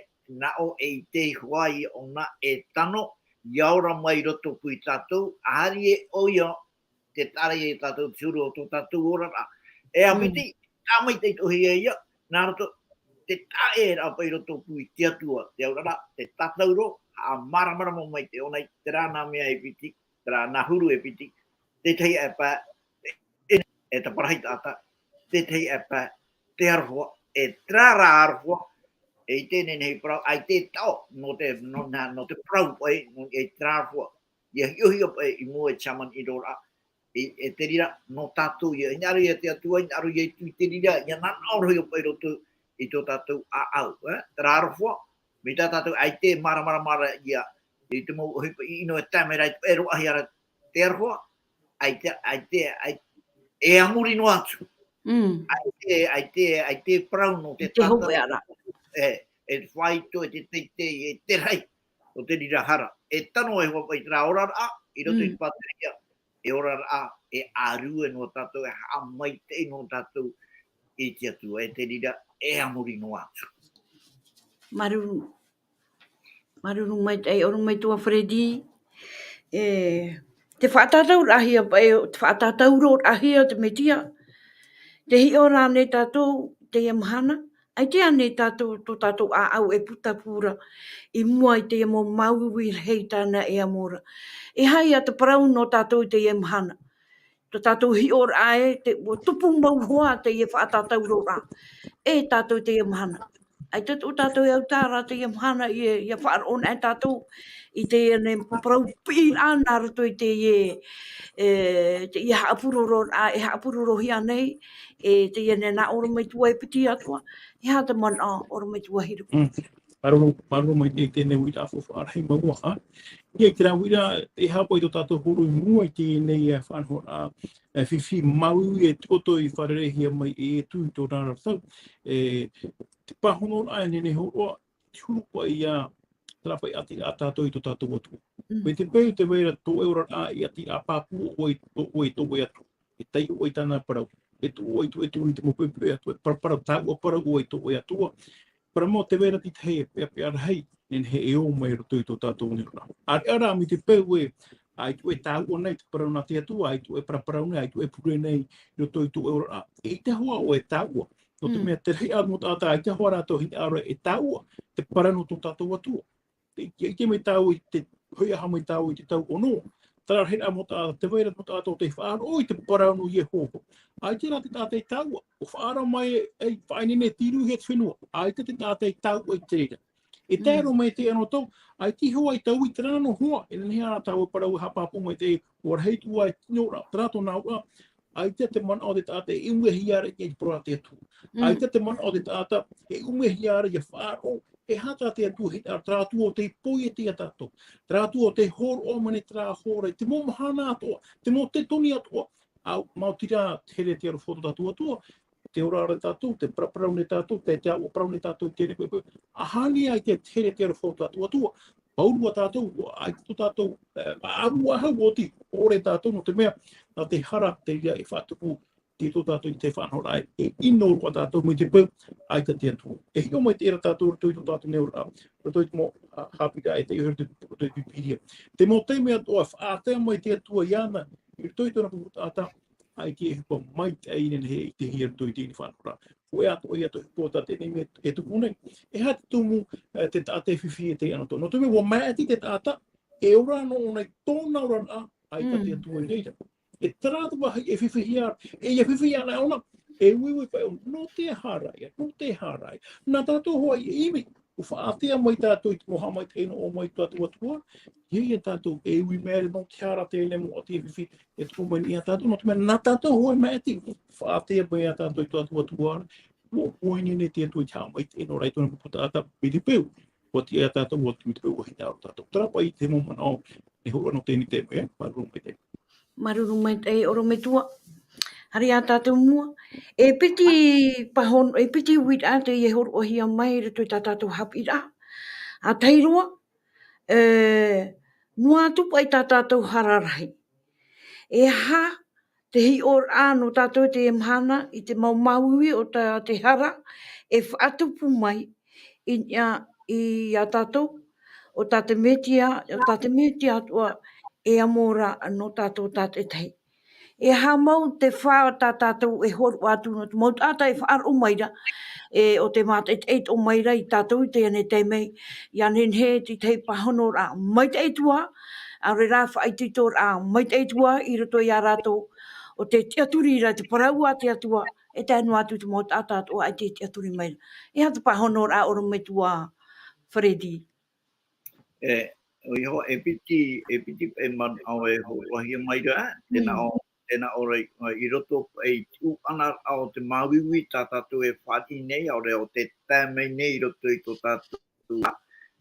nā ʻō e ʻite hoʻi ʻōna e tano, ia ora mai roto pū ia tātou, ʻaita e ʻoia, te taʻa ra ia tātou te huru o tō tātou oraraʻa. E a Mm. piti, tā maitaʻi atoʻa hia ia, nā roto, te taʻa ra paʻi roto pū i te Atua, te oraraʻa, te tātauro, haʻamāramarama mai te ʻōna i terā nā mea e piti, terā nā huru e piti, te tahi e pae, e, e te parau taʻata, te tahi e pae, te aroha, e terā rā aroha, e ʻite nei nei parau, ʻaita e taʻo, nō te, nō nā, nō te parau paʻi, nō e terā aroha, ia hiʻohiʻo paʻi i mua i te shaman i roraʻa, e, e te reira, nō tātou ia, hinaʻaro ia te Atua, hinaʻaro ia i tū i te reira, ia nānaʻo roa ia paʻi roto i tō tātou ʻāʻau, e, terā aroha, mai tā tātou ʻaita e māramarama ra ia, i te mau ʻohipa ʻino e tae mai ra, e roaʻahia ra te aroha, ʻaita, ʻaita, ʻaita, e a muri noa atu. Mm. ʻAita, ʻaita, ʻaita e parau nō te I te tātou. Hōʻē ra. E, e te faito, e te teitei, e te rahi, o te reira hara. E tano e hoa paʻi terā oraraʻa, i roto i Mm. te pāteria, e oraraʻa, e ʻārue noa tātou, e haʻamaitaʻi noa tātou i te Atua, e te reira, e a muri noa atu. Māuruuru. Māuruuru maitaʻi, ʻorometua Freddy. E, te faʻatātauraʻahia, e, te faʻatātauraʻahia o te Mesia. Te hiʻo ra nei tātou, teie mahana. ʻAita ānei tātou, tō tātou ʻāʻau e putapū ra i mua i teie mau māuiui rahi tāna e amo ra. E aha ia te parau nō tātou i teie mahana. Tō tātou hiʻoraʻa ē, te, ʻua tupu mau hoʻi teie faʻatātauraʻa. E tātou teie mahana. ʻAita tō tātou e autaʻa ra teie mahana, ia, ia faʻaroʻo na e tātou i teie nei parau piʻiraʻa nā roto i teie, e, teie haʻapurororaʻa, e haʻapurohia nei, e teie nei nā ʻorometua e piti atoʻa, e aha te manaʻo ʻorometua Hiru. Mm. Māuruuru, māuruuru maitaʻi i teie nei uiraʻa faufaʻa rahi mau ā. Ia i terā uiraʻa, e haʻapaʻo i tō tātou huru i mua i teie nei, e, faʻanahoraʻa, e, fifi māuiui e tuʻu atoʻa i fārereihia mai e Ietu i tōna ra tau. E, te pāhonoraʻa e nehenehe e hōroʻa, te huru paʻi ia, terā paʻi ʻati a tātou i tō tātou Atua. Mm. Mai te peu tē vai ra tō ʻoe oraraʻa i ʻati ʻāpapū ʻoe, ʻoe i tō ʻoe Atua. E taiʻo ʻoe i tāna parau. E tuʻu ʻoe, e tuʻu, e tuʻu i te mau poipoi ʻa te Atua. E parapara, parapara tāua parau ʻoe i tō ʻoe Atua. Parau mau tē vai ra te tahi e peʻapeʻa rahi, nehenehe e ō mai i roto i tō tātou nei oraraʻa. ʻĀreʻa rā mai te peu ē, ʻaita ʻoe e tāuʻa nei te parau nā te Atua, ʻaita ʻoe e paraparau nei, ʻaita ʻoe e pure nei i roto i tō ʻoe oraraʻa. ʻAita hoʻi ʻoe e tāuʻa. Nō te Mm. mea te rahi ā mau taʻata, ʻaita hoʻi rātou e hinaʻaro e tāuʻa te parau nō tō tātou Atua. Te, te, ʻite mai tāua i te, hoʻi aha mai tāua i te tau ono. Terā rahi rā mau taʻata, tē vai ra mau taʻata tei faʻaroʻo i te parau nō Iehova. ʻAita rā te taʻata i tāua, ʻua faʻaara mai e, e faʻaineine te rū hia te fenua. ʻAita te taʻata i tāua i te reira. E tae roa mai te anotau, ʻaita iho ā i tāua i terā noa hoa, e nehenehe ā tāua parau e haʻapāpū mai te, ʻua rahi atu ā e tino ra, terā tōna auraʻa, ʻaita te manaʻo o te taʻata e umehia ra i te parau a te Atua. ʻAita te manaʻo o te taʻata e umehia ra ia faʻaroʻo, e aha tā te Atua e hinaʻaro, terā Atua ʻo tei poiete ia tātou. Terā Atua ʻo tei hōroʻa mai nei terā hora, i te mau mahana atoʻa, te mau tetoni atoʻa, ʻa, maoti rā te here e te aroha o tō tātou Atua, te ora ra tātou, te paraparau nei tātou, te, te aʻo parau nei tātou, te reporepo. ʻAhani ā te, te here e te aroha o tō tātou Atua, pauroa tātou, ʻua, ʻaita tō tātou, e, ʻaʻamu ā hau oti, ʻore tātou, nō te mea, nā te hara, te reira e faʻatupu, te tō tātou i te faʻanahoraʻa, e ʻino roa tātou mai te peu, ʻaita te Atua. E hiʻo mai te reira tātou, roto i tō tātou nei ora, roto i te mau, ā, haʻapiʻiraʻa, e taiʻo roto, roto i te Pīpīria. Te mau taime atoʻa, faʻatae mai te Atua iāna, i roto i tōna pupu taʻata, ʻaita e ʻohipa maitaʻi e nehenehe e ʻitehia i roto i teie faʻanahoraʻa. Hōʻē atoʻa ia te ʻohipa tā teie nei e tupu nei. E aha te tumu, e, te taʻata e fifi e tei anotau. Nō te mea ʻua maʻiti te taʻata, e ora noa ʻōna i tōna oraraʻa, ʻaita te Atua i reira. E terā te vāhi e fifihia, e ia fifihia ana ʻōna, e uiui paʻi ʻōna, nō te aha rā ia, nō te aha rā ia. Nā tātou hoʻi e ʻimi, ʻua faʻatea mai tātou i te mau haʻamaitaʻi nō ʻō mai tō tātou Atua, ʻia, ʻia tātou e ui mai ra nō te aha rā teie nei mau ʻati e fifi, e tupu mai nei ia tātou, nō te mea nā tātou hoʻi e maʻiti, faʻatea mai ia tātou i tō tātou Atua, ʻua, ʻua ineine te Atua i te haʻamaitaʻi nō rātou nā pupu taʻata, mai te peu, ʻua tiʻa ia tātou, ʻua tiʻa mai te peu, ʻua hinaʻaro tātou. Terā paʻi te mau manaʻo, e hōroʻa nō teie nei taime, e, māuruuru maitaʻi. Māuruuru maitaʻi, ʻorometua. Haere ā tātou i mua. E piti pāhono, e piti uiraʻa tei hōroʻahia mai i roto i tā tātou haʻapiʻiraʻa. ʻA tahi roa, e, noa atu paʻi tā tātou hara rahi. E aha te hiʻoraʻa nō tātou i teie mahana i te mau māuiui o tā te hara e faʻatupu mai i, i, i a tātou, ʻo tā te Mesia, ʻo tā te Mesia atoʻa e amo ra nō tātou tātaʻitahi. E aha mau te fā tā tātou e hōroʻa atu nō te mau taʻata e faʻaroʻo mai ra, e, ʻo tē mātaʻitaʻi atoʻa mai ra ia tātou i teie nei taime, ʻia nehenehe te tahi pāhonoraʻa maitaʻi atu ā, ʻaore rā faʻaitoitoraʻa maitaʻi atu ā i roto ia rātou, ʻo tē tiʻaturi ra te parau a te Atua, e tae noa atu te mau taʻata atoʻa e tē tiʻaturi mai ra. E aha te pāhonoraʻa, ʻorometua Freddy? E, ʻoia hoʻi, e piti, e piti paʻi manaʻo e hōroʻahia mai ra, tē nā ʻō, tē nā ʻō ra i, i roto paʻi i te ʻuʻanaraʻa o te māuiui tā tātou e fāriʻi nei, ʻaore ʻo tē tae mai nei i roto i tō tātou.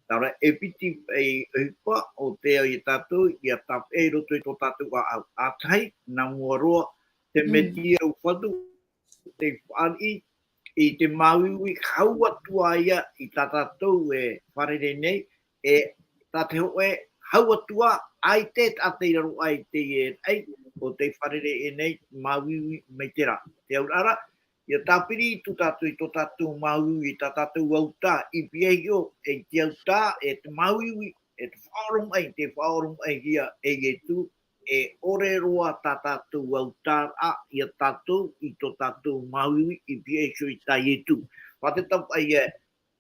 Terā e piti paʻi ʻohipa ʻo tē au ia tātou, ʻia tāpeʻa i roto i tō tātou ʻāʻau. ʻA tahi, nā mua roa, te Mesia ʻua fatu, tei fāriʻi i te māuiui, hau atu ā ia i tā tātou e fārerei nei, e tā te hōʻē, hau atu ā, ʻaita e taʻata i raro aʻe i teie raʻi, ʻo tē fārerei nei, māuiui mai terā. Te auraʻa ra, ʻia tāpiri atu tātou i tō tātou māuiui, tā tātou autā, i pihaʻi iho, e te autā, e te māuiui, e te faʻaoromaʻi, tei faʻaoromaʻihia e Ietu, e ʻore roa tā tātou autā ra ia tātou i tō tātou māuiui i pihaʻi iho i tā Ietu. Mā te tapaʻi e,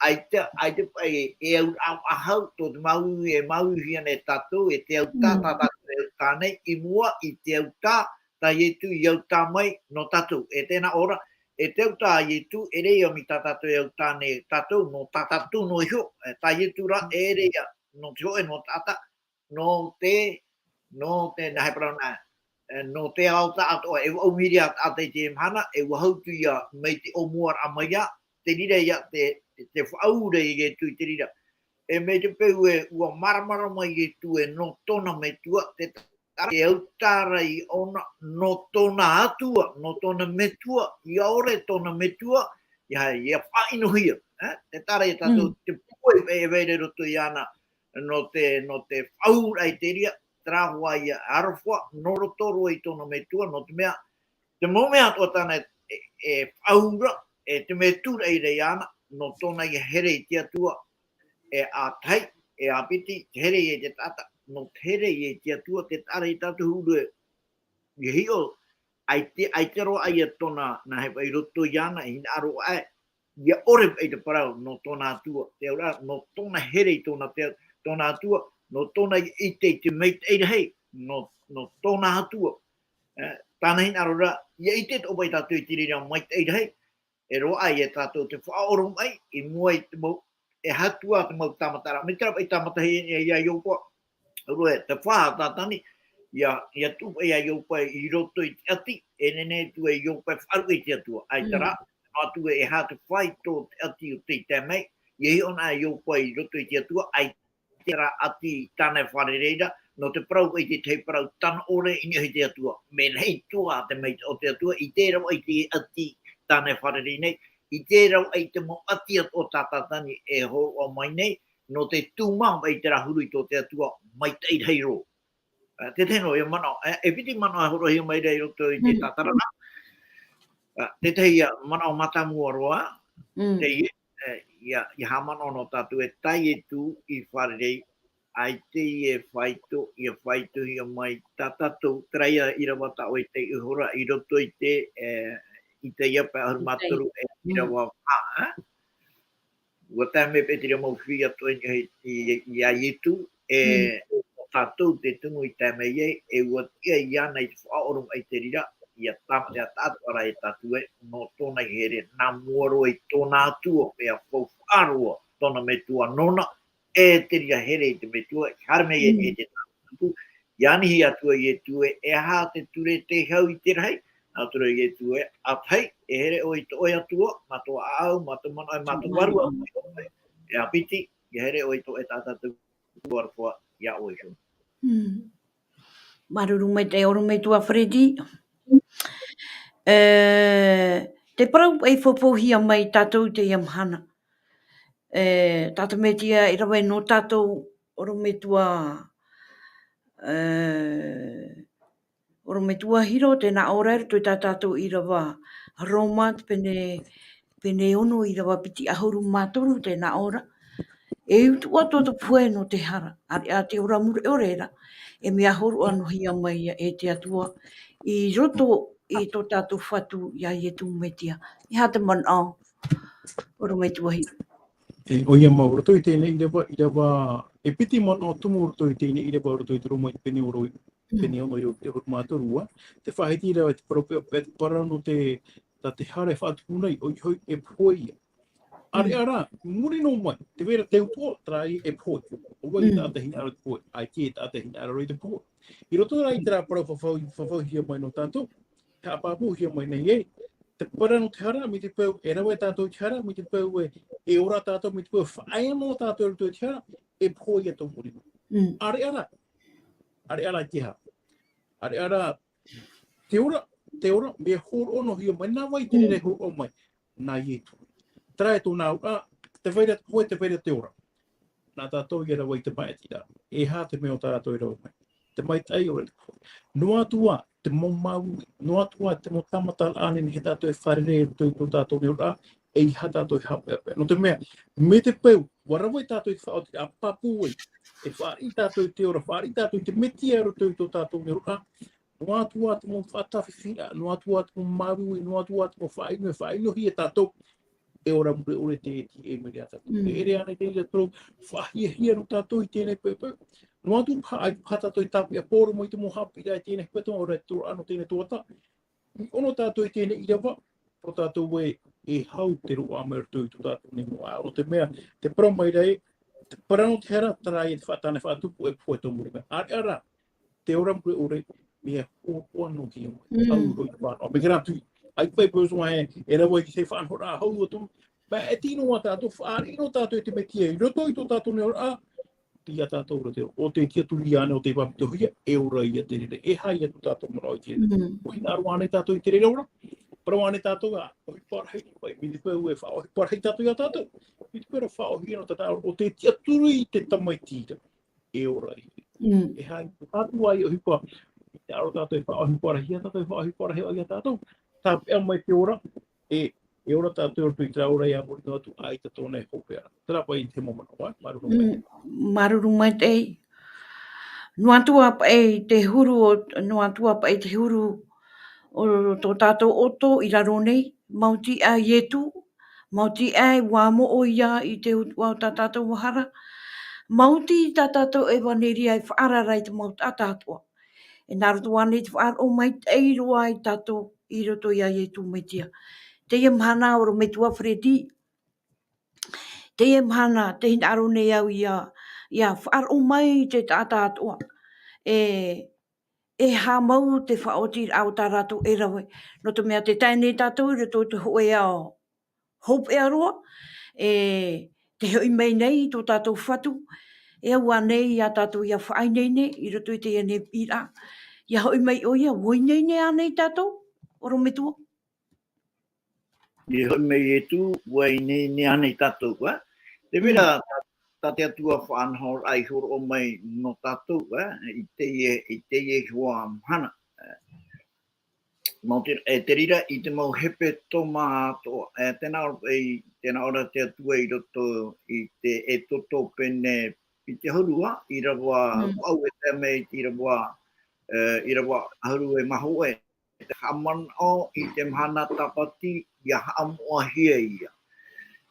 ʻaita, ʻaita paʻi e, e auraʻa faʻahou tō te māuiui e māuiuihia nei tātou, e te autā tā tātou e autā nei, i mua i te autā tā Ietu i autā mai nō tātou. E tē nā ʻō ra, e te autā a Ietu, ʻeʻere ia mai tā tātou e autā nei tātou, nō tā tātou noa iho, e tā Ietu rā, ʻeʻere ia nō te hōʻē noa taʻata, nō te, nō te, nā, e parau nā, e, nō te ao taʻatoʻa, e vaʻu mīria taʻata i teie mahana, e ʻua hau atu ia mai te ʻōmuaraʻa mai ā, te reira ia te, te faʻaʻore ia Ietu i te reira. E mai te peu e ʻua māramarama ia Ietu e nō tōna metua, te taʻata e autā ra iāna, nō tōna Atua, nō tōna metua, ʻia ʻore tōna metua, ʻia, ʻia faʻaʻinohia, e? Te taʻata ia tātou, te pūai e vai ra i roto iāna, nō te, nō te faʻaʻore i te reira, terā hoʻi ia aroha, nō roto roa i tōna metua, nō te mea, te mau mea atoʻa tāna e, e faʻaʻore, e te mea e tūraʻi ra iāna, nō tōna ia here i te Atua, e ʻa tahi, e ʻa piti, te here i te taʻata, nō te here i te Atua, te taʻata ia tātou huru e, ʻia hiʻo, ʻaita, ʻaita roa ia tōna, nā hea paʻi i roto iāna, e hinaʻaro aʻe, ʻia ʻore paʻi te parau nō tōna Atua, te auraʻa, nō tōna here i tōna te, tōna Atua, nō tōna i ʻite i te maitaʻi rahi, nō, nō tōna Atua. E, tāna hinaʻaro ra, ʻia ʻite atoʻa paʻi tātou i te reira maitaʻi rahi, e roaʻa ia tātou te faʻaoromaʻi, i mua i te mau, e aha atu ā te mau tāmataraʻa. Mai terā paʻi tāmata hia ia, ia Ioba, roe, te fā a Tātani, ʻia, ʻia tuʻu paʻi ia Ioba i roto i te ʻati, e nehenehe atu e Ioba e faʻaruʻe i te Atua. ʻAita rā, Mm. noa atu e aha te faito o te ʻati o tei tae mai, ʻia hiʻo na Ioba i roto i te Atua, ʻaita terā ʻati tāna e fārerei ra, nō te parau i te tahi parau tano ʻore i niʻa i te Atua. Mea rahi atoʻa te maitaʻi o te Atua, i terā ʻati tāna e fārerei nei, i terā ʻati te mau ʻati atoʻa tā Tātani e hōroʻa mai nei, nō te tūmā mai terā huru i tō te Atua, maitaʻi rahi roa. Ā, te tahi noa ia manaʻo, e, e piti manaʻo e hōroʻahia mai ra i roto i te Mm. tātarahapa. Ā, te tahi ia manaʻo mātāmua roa, Mm. teie, e, ia, ia haʻamanaʻo noa tātou e tā Ietu i fārerei, ʻaita e faito, ʻia faitohia mai tā tātou, terā ia ʻīrava tā ʻoe i taiʻo ra i roto i te, e, Isaia pae ʻahuru mā toru e Mm. ʻīrava fā, e? ʻUa tae mai paʻi te reira mau fifi atoʻa i, i, i, ia Ietu, e, Mm. nō tātou te tumu i tae mai ai, e ʻua tiʻa iāna i te faʻaoromaʻi i te reira, ʻia tāmata, ʻia taʻatoʻa ra e tātou ē, nō tōna i here, nā mua roa i tōna Atua, mea faufaʻa roa, tōna metua nōna, e te reira here i te metua, i haere mai ai Mm. e te tāmata. Ia anihi atu ai Ietu ē, e aha te ture tei hau i te rahi, nā ʻō atu ra Ietu ē, ʻa tahi, e here ʻoe i tō ʻoe Atua, mā tō ʻāʻau, mā tō manaʻo, mā tō vārua, e ʻa piti, ia here ʻoe i tō ʻoe taʻata Atua aroha iā ʻoe iho. Mm. Māuruuru maitaʻi ʻorometua Freddy. E, te parau paʻi faʻaʻitehia mai tātou i teie mahana. E, tā te Mesia e rave nō tātou ʻorometua, e, ʻorometua Hiro, tē nā ʻō ra i roto i tā tātou ʻīrava Roma, te pene, pene ono ʻīrava piti ʻahuru mā toru, tē nā ʻō ra. E utuʻa tō te pohe nō te hara, ʻāreʻa te ora mure ʻore ra, e mea hōroʻa noa hia mai ia e te Atua, i roto i tō tātou Fatu iā Ietu Mesia. E aha te manaʻo, ʻorometua Hiro? E, ʻoia mau, roto i teie ʻīrava, ʻīrava, e piti manaʻo tumu roto i teie ʻīrava, roto i te Roma i te pene ono, Mm. pene ono ʻīrava piti ʻahuru mā toru, ā, te faʻahiti ra e te parau paʻi, e te parau nō te, tā te hara e faʻatupu nei, ʻoia hoʻi e pohe ia. ʻĀreʻa Mm. rā, muri noa mai, tē vai ra te utuʻa, terā ia e pohe. ʻO vai Mm. taʻata hinaʻaro i te pohe, ʻaita e taʻata hinaʻaro i te pohe. I roto rā i terā parau faʻafau-, faʻaʻitehia mai nō tātou, haʻapāpūhia mai nei ē, te parau nō te hara, mai te peu e rave tātou i te hara, mai te peu e, e ora tātou, mai te peu e faʻaea noa tātou i roto i te hara, e pohe ia tō muri mai. Mm. ʻĀreʻa rā. ʻĀreʻa rā te aha. ʻĀreʻa rā te ora, te ora, mea hōroʻa noa hia mai, nā vai te reira e hōroʻa mai, nā Ietu. Terā e tōna auraʻa, tē vai ra te pohe, tē vai ra te ora. Nā tātou ia rave i te maitaʻi ra. E aha te mea o tā rātou e rave mai? Te maitaʻi ʻore. Noa atu ā te mau māuiui, noa atu ā te mau tāmataraʻa nehenehe tātou e fārerei i roto i tō tātou neoraʻa, e ʻeiaha tātou e haʻapeʻapeʻa. Nō te mea, mai te peu, ʻua rave tātou i te faʻaotiraʻa, pāpū ai, e fāriʻi tātou i te ora, fāriʻi tātou i te Mesia i roto i tō tātou neoraʻa, noa atu ā te mau faʻatāfifiaʻa, noa atu ā te mau māuiui, noa atu ā te mau faʻaʻino, e faʻaʻinohia tātou, e ora mure ʻore te, te, e mea ra tātou. Mm. E ʻere ānei te reira te parau faʻahiahia nō tātou i teie nei poʻipoʻi? Noa atu paha, ʻaita paha tātou e tāpeʻa poro mai te mau haʻapiʻiraʻa i teie nei poʻipoʻi, ʻaore rā te tōraʻa nō teie nei tuhaʻa. I ʻō noa tātou i teie nei ʻīrava, parau tātou ē, e hau te roaʻa mai roto i tō tātou nei moʻa. Nō te mea, tē parau mai ra ē, te parau nō te hara, terā ia te faʻatāne faʻatupu, e pohe tō muri mai. ʻĀreʻa rā, te ora mure ʻore, mea hōroʻa noa hia mai. Mm. Au hoʻi te faʻanaho. Mai terā tuʻi, ʻaita paʻi besoin e, e rave i te faʻanahoraʻa hau atu. Mea e tino ā tātou, fāriʻi noa tātou i te Mesia, i roto i tō tātou neoraʻa, ʻia tātou ra te, ʻo tē tiʻaturi ānei, ʻo tē faʻapitohia, e ora ia te reira, e aha ia tō tātou manaʻo i teie nei. Mm. ʻUa hinaʻaro ānei tātou i te reira ora, parau ānei tātou ā, ʻohipa rahi, mai te peu e faʻaʻohipa rahi tātou ia tātou, mai te peu ra faʻaʻohiparahi tātou, ʻo tē tiʻaturi i te Tamaiti ra, e ora ia. Mm. E aha ia tō tātou ʻohipa, hinaʻaro tātou e faʻaʻohipa rahi ia tātou, e faʻaʻohipa rahi ia tātou, tāpeʻa mai te ora, e, e ora tātou i roto i terā ora ia muri noa atu, ʻaita tōna e hopeʻa. Terā paʻi te mau manaʻo, ā, māuruuru mai. Mm, māuruuru maitaʻi. Noa atu ā paʻi te huru o, noa atu ā paʻi te huru o tō tātou ʻoto i raro nei, maoti ā Ietu, maoti ā ʻua moʻe ia i te utuʻa o tā tātou hara, Maoti tā tātou ʻevaneria e faʻaara ra i te mau taʻata atoʻa. E nā roto ānei te faʻaroʻo maitaʻi roa ia tātou i roto ia Ietu Metia. Teie mahana ʻorometua Freddy, teie mahana tē hinaʻaro nei au ia, ia faʻaroʻo mai te taʻata atoʻa. E, e haʻamau te faʻaotiraʻa o tā rātou e rave. Nō te mea tē tae nei tātou i roto i te hōʻē ao hopeʻa roa, e, tē hoʻi mai nei tō tātou Fatu, e au ānei ia tātou ia faʻaineine i roto i teie nei piʻiraʻa. Ia hoʻi mai ʻoia, ʻua ineine ānei tātou, ʻorometua? I hoʻi mai Ietu, ʻua ineine ānei tātou, ʻua? Te mea Mm. rā, tā, tā te Atua faʻanahoraʻa i hōroʻa mai nō tātou, ʻua? I teie, i teie iho mahana. Nō te, e te reira, i te mau hepetoma atoʻa, e tēnā ʻo, e, tēnā ʻo te Atua i roto i te Exodo pene piti ʻahuru, ʻīrava Mm. vaʻu e tae mai i te ʻīrava, e, ʻīrava ʻahuru e mā hōʻē, te haʻamanaʻo i te mahana tāpati, ia haʻamoʻahia ia.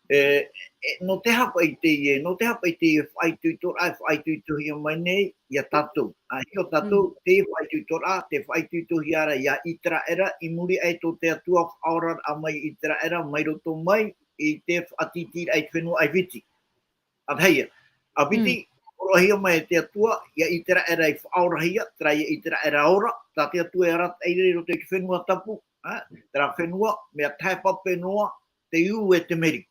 E, e, nō te aha paʻi teie, nō te aha paʻi teie faʻaitoitoraʻa, e faʻaitoitohia mai nei ia tātou. ʻA, hiʻo tātou, Mm. teie faʻaitoitoraʻa, tē faʻaitoitohia ra ia Iteraera, i muri aʻe tō te Atua faʻaoraraʻa mai Iteraera, mai roto mai i te faʻatītīraʻa i te fenua ʻAifiti. ʻA tahi ia, ʻa piti, Mm. hōroʻahia mai e te Atua, ia Iteraera i faʻaorahia, terā ia Iteraera ora, tā te Atua e arataʻi ra i roto i te fenua tapu, ʻa, terā fenua, mea tahe pape noa, te ū e te meri.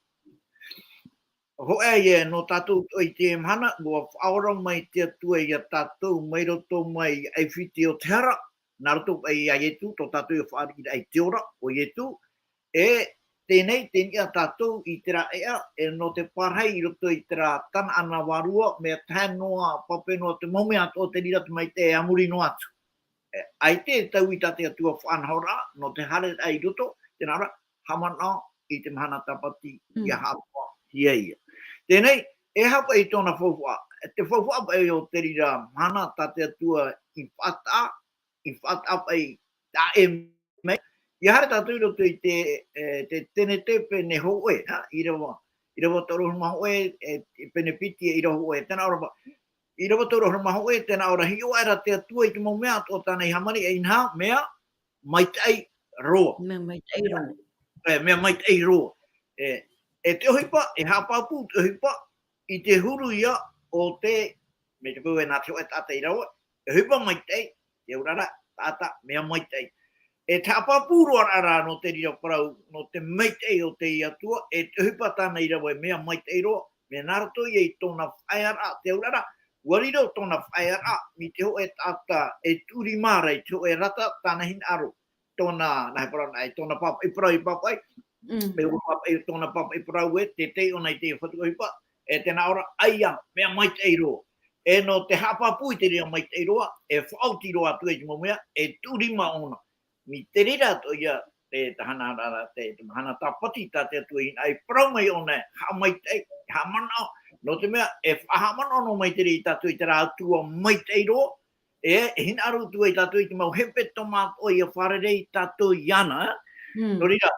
Hōʻē ia nō tātou i teie mahana, ʻua faʻaora mai te Atua ia tātou mai roto mai i ʻAifiti o te hara, nā roto paʻi ia Ietu, tō tātou ia fāriʻiraʻa i te ora, ʻo Ietu, e teie nei, tei niʻa tātou i terā ʻēʻa, e nō te pārahi i roto i terā Tanaana vārua, mea tahe noa, pape noa te mau mea atoʻa te reira te maitaʻi e a muri noa atu. E, ʻaita e taui tā te Atua faʻanahoraʻa, nō te haereraʻa i roto, tēnā ora, haʻamanaʻo i te mahana tāpati, Mm. ia haʻamoʻahia ia. Teie nei, e aha paʻi tōna faufaʻa, te faufaʻa paʻi o te reira mahana tā te Atua i faʻataʻa, i faʻataʻa paʻi taʻa ʻē mai. Ia haere tātou i roto i te, e, te Tenete pene hōʻē, ʻa, ʻīrava, ʻīrava toru ʻahuru mā hōʻē, e, pene piti e ʻīrava hōʻē, tēnā ora paʻi. ʻĪrava toru ʻahuru mā hōʻē, tēnā ora, hiʻo aʻera te Atua i te mau mea atoʻa tāna i hāmani, e inaha, mea maitaʻi roa. Mea maitaʻi roa. E, mea maitaʻi roa. E, e te ʻohipa, e haʻapāpū te ʻohipa, i te huru ia o te, mai te peu e nā te hōʻē taʻata i rave, e ʻohipa maitaʻi, te auraʻa, taʻata, mea maitaʻi. E te haʻapāpū roa rā nō te reira parau, nō te maitaʻi o te Atua, e te ʻohipa tāna i rave, mea maitaʻi roa, mea nā roto ia i tōna faʻaearaʻa, te auraʻa, ʻua riro tōna faʻaearaʻa, mai te hōʻē taʻata, e tuʻu rima ra i te hōʻē rata, tāna hinaʻaro, tōna, nā he parau nā, i tōna pāpaʻi, i parau i pāpaʻi, Mm. Mea ʻua pāpaʻi, tōna pāpaʻi parau ē, te tei ʻōna i te fatu ʻohipa, e tēnā ora, ʻaita, mea maitaʻi roa. E nō te haʻapāpū i te reira maitaʻi roa, e faʻaoti roa atu i te mau mea, e tuʻu rima ʻōna. Mai te reira atoʻa ia, e te hana, te, te mahana tāpati tā te Atua i hinaʻaro i parau mai ʻōna, haʻamaitaʻi, haʻamanaʻo, nō te mea, e faʻahaʻamanaʻo noa mai te reira tātou i terā Atua maitaʻi roa, e, e hinaʻaro atu ai tātou i te mau hepetoma atoʻa ia fārerei tātou iāna, e? Mm. Nō reira,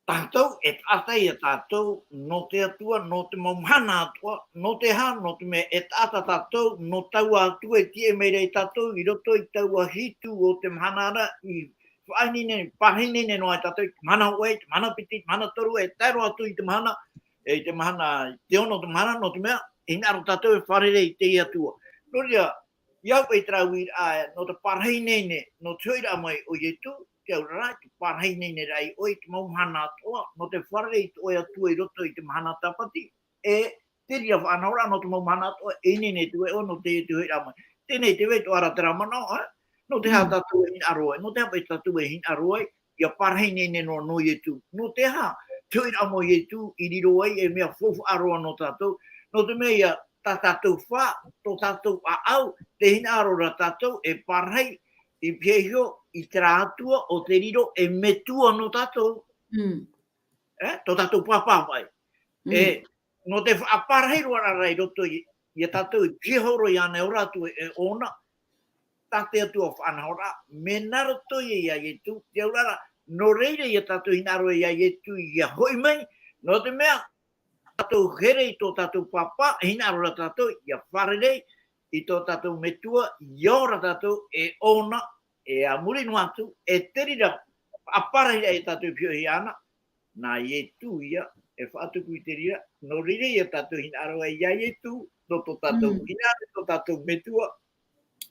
tātou, e taʻata ia tātou, nō te Atua, nō te mau mahana atoʻa, nō te aha, nō te mea e taʻata tātou, nō taua Atua e tiʻa mai ra ia tātou, i roto i taua hitu o te mahana ra, i faʻaineine, pārahi ineine noa ai tātou, i te mahana hōʻē, i te mahana piti, i te mahana toru, e tae roa atu i te mahana, e, i te mahana, i te ono o te mahana, nō te mea, e hinaʻaro tātou e fārerei i te Atua. Nō reira, ʻia au paʻi terā uiraʻa, nō te pārahi ineine, nō te hoʻiraʻa mai o Ietu, te auraʻa, te pārahi ineineraʻa i ʻoe i te mau mahana atoʻa, nō te fārerei i tō ʻoe Atua i roto i te mahana tāpati, e te reira faʻanahoraʻa nō te mau mahana atoʻa, e ineine atu ai ʻoe nō te, te hoʻiraʻa mai. Teie nei te vai tō ʻoe ra terā manaʻo, e? Nō te aha Mm. tātou e hinaʻaro ai, nō te aha paʻi tātou e hinaʻaro ai, ʻia pārahi ineine noa nō Ietu. Nō te aha, te hoʻiraʻa mai o Ietu i riro ai e mea faufaʻa roa nō tātou. Nō te mea ia, tā tātou fā, tō tātou ʻāʻau, tē hinaʻaro ra tātou e pārahi, i pihaʻi iho, i terā Atua, ʻo tē riro e metua nō tātou. Mm. E, tō tātou pāpā paʻi. Mm. E, nō te faʻapārahi roa ra i roto i, ia tātou i pihaʻi iho iāna e ora atu e, e ʻōna, tā te Atua faʻanahoraʻa, mea nā roto ia ia Ietu, te auraʻa, nō reira ia tātou hinaʻaro ia Ietu ia hoʻi mai, nō te mea, tātou here i tō tātou pāpā, e hinaʻaro ra tātou ʻia fārerei i tō tātou Metua, ʻia ora tātou e ʻōna, e a muri noa atu, e te reira, ʻa parahiraʻa ia tātou e piʻohia ana, nā Ietu ia e faʻatupu i te reira, nō reira ia tātou hinaʻaro ai ia Ietu, nō tō tātou Mm. hinaʻaro, tō tātou Metua,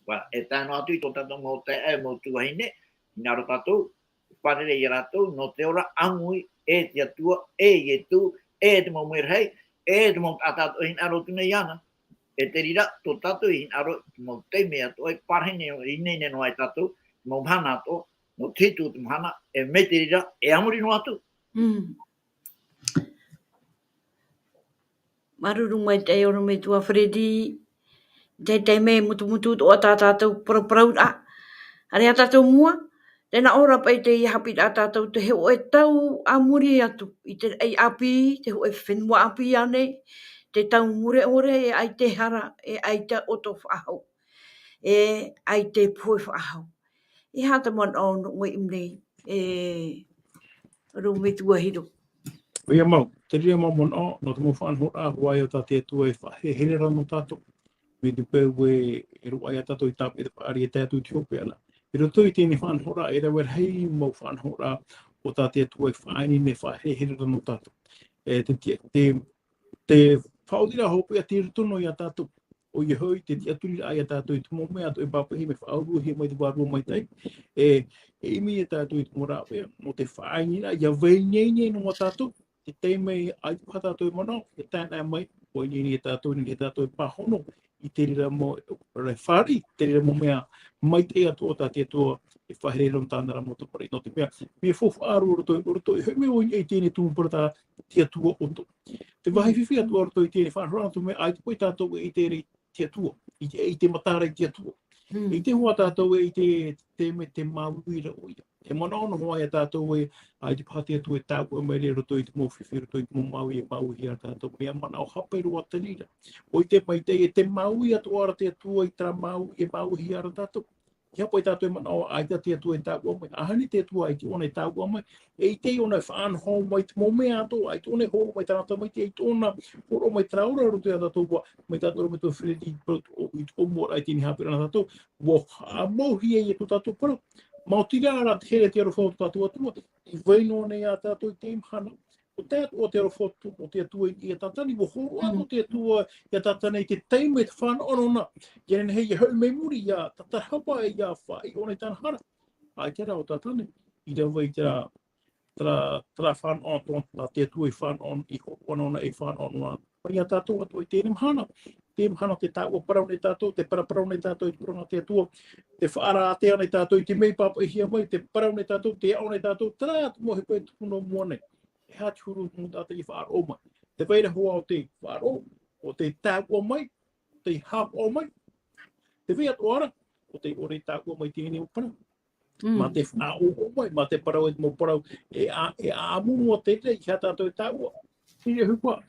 ʻua, e tae noa atu i tō tātou mau taeaʻe, mau tuahine, hinaʻaro tātou, fārerei ia rātou, nō te ora ʻāmui, e te Atua, e Ietu, e te mau merahi, e te mau taʻata atoʻa e hinaʻaro atu nei iāna. E te reira, tō tātou e hinaʻaro, te mau taime atoʻa, e parahine, ineine noa ai tātou, te mau mahana atoʻa, nō te hitu o te mahana, e mai te reira, e a muri noa atu. Mm. Māuruuru maitaʻi ʻorometua Freddy, te taime mutu-, mutu-, mutu atoʻa tā tātou paraparauraʻa. Haere ā tātou i mua, tē nā ʻō ra paʻi teie haʻapiʻiraʻa tātou te hōʻē tau a muri atu, i te raʻi ʻāpī, te hōʻē fenua ʻāpī ānei, te tau mure ʻore, e ʻaita e hara, e ʻaita ʻoto faʻahou, e ʻaita e pohe faʻahou. E aha te manaʻo nō ʻoe i muri nei, e ʻorometua Hiro? ʻOia mau, te reira mau manaʻo, nō te mau faʻanahoraʻa, hoʻi ā tā te Atua e faʻaherehere ra nō tātou. Mai te peu ē, e roaʻa ia tātou i tāpeʻa te fāriʻi e tae atu i te hopeʻa na. I roto i teie faʻanahoraʻa, e rave rahi mau faʻanahoraʻa o tā te Atua e faʻaineine e faʻaherehere ra nō tātou. E te, te, te, te faʻaotiraʻa hopeʻa tei roto noa ia tātou. ʻOia hoʻi, te tiʻaturiraʻa ia tātou i te mau mea atoʻa e pāpaʻihia mai, faʻauruhia mai te Vārua Maitaʻi. E, e ʻimi ia tātou i te mau rāveʻa, nō te faʻaineineraʻa, ʻia vai ineine noa tātou, te taime ʻaita paha tātou e manaʻo, e tae noa mai, ʻua ineine ia tātou, e nehenehe tātou e pāhono i te reira mau, e fāriʻi, te reira mau mea maitaʻi atoʻa tā te Atua e faʻaherehere ra nō tāna ra mau tamariʻi. Nō te mea, mea faufaʻa roa roto, roto, e hoʻi mai vau i teie tumu parau tā te Atua ʻoto. Te vāhi fifi atoʻa roto i teie faʻanahoraʻa, nō te mea, ʻaita paʻi tātou e ʻite ra i te Atua, i te, i te matara i te Atua. Mm. ʻIte hoʻi tātou ē i te, te mea tē māuiui ra ʻoia. E manaʻo noa ia tātou ē, ʻaita paha te Atua e tāuʻa mai ra i roto i te mau fifi, i roto i te mau māuiui e māuiui ia tātou. Mea manaʻo hape roa te reira. ʻOia, te maitaʻi, e tē māuiui atoʻa ra te Atua i terā māuiui e māuiui ia tātou. ʻIa paʻi tātou e manaʻo, ʻaita te Atua e tāuʻa mai. ʻAhani te Atua, ʻaita ʻōna e tāuʻa mai. E ʻaita ʻōna e faʻanaho mai te mau mea atoʻa, ʻaita ʻōna e hōroʻa mai tāna tamaiti, ʻaita ʻōna e hōroʻa mai terā ora i roto ia tātou, ʻua, mai tātou ʻorometua Freddy, i te ʻōmuaraʻa i teie nei haʻapiʻiraʻa nā tātou, ʻua haʻamauhia ia tō tātou parau. Maoti rā te here, te aroha o tō tātou Atua, i vai noa nei ia tātou i teie mahana. ʻO te Atua, ʻo te aroha o te Atua i, ia Tātani, ʻua hōroʻa atoʻa te Atua ia Tātani i te taime e te fānaʻo nōna. ʻIa nehenehe ʻia hoʻi mai muri, ʻia tātarahapa, ʻia faʻaiʻo nei tāna hara. ʻAita rā ʻo Tātani i rave i terā, terā, terā fānaʻo atoʻa tā te Atua i fānaʻo, i hōroʻa nōna, i fānaʻo nōna. Mai ia tātou atoʻa i teie mahana. Teie mahana tē tāuʻa parau nei tātou, tē paraparau nei tātou i te parau nā te Atua. Tē faʻaara ātea nei tātou i te mea i pāpaʻihia mai, tē parau nei tātou, tē aʻo nei tātou, terā te mau ʻohipa e tupu nō mua nei. E aha te huru o te mau taʻata i faʻaroʻo mai? Te vai ra hoʻi o te faʻaroʻo, ʻo te tāuʻa mai, ʻo te haʻapaʻo mai. Te vai atoʻa ra, ʻo tei ʻore e tāuʻa mai i teie nei mau parau. Mm. Mā te faʻaʻoʻo mai, mā te parau e te mau parau, e ʻa-, e ʻāmui noa te reira, e aha tātou e tāuʻa. Teie ʻohipa,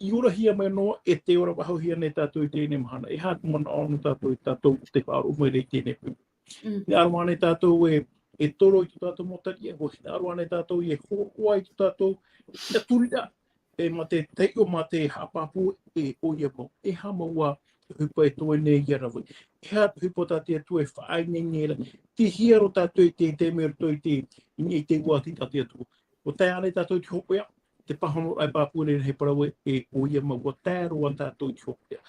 i orahia mai noa, e tē ora faʻahouhia nei tātou i teie nei mahana. E aha te manaʻo nō tātou, tātou tē faʻaroʻo mai ra i teie nei peu. Mm. Hinaʻaro ānei tātou e, e toro i tō tātou mau tariʻa, ʻua hinaʻaro ānei tātou e hōroʻa i tō tātou tiʻaturiraʻa, e mā te taiʻo, mā te haʻapāpū, e ʻoia mau. E aha mau ā te ʻohipa e toe nei ʻia rave? E aha te ʻohipa tā te Atua e faʻaineine ra? Tei hea roa tātou i te, te mea roto i te, i te, i te uāti tā te Atua? ʻUa tae ānei tātou i te hopeʻa, te pāhonoraʻa e pāpū nei, e parau ē, e ʻoia mau, ʻua tae roa tātou i te hopeʻa.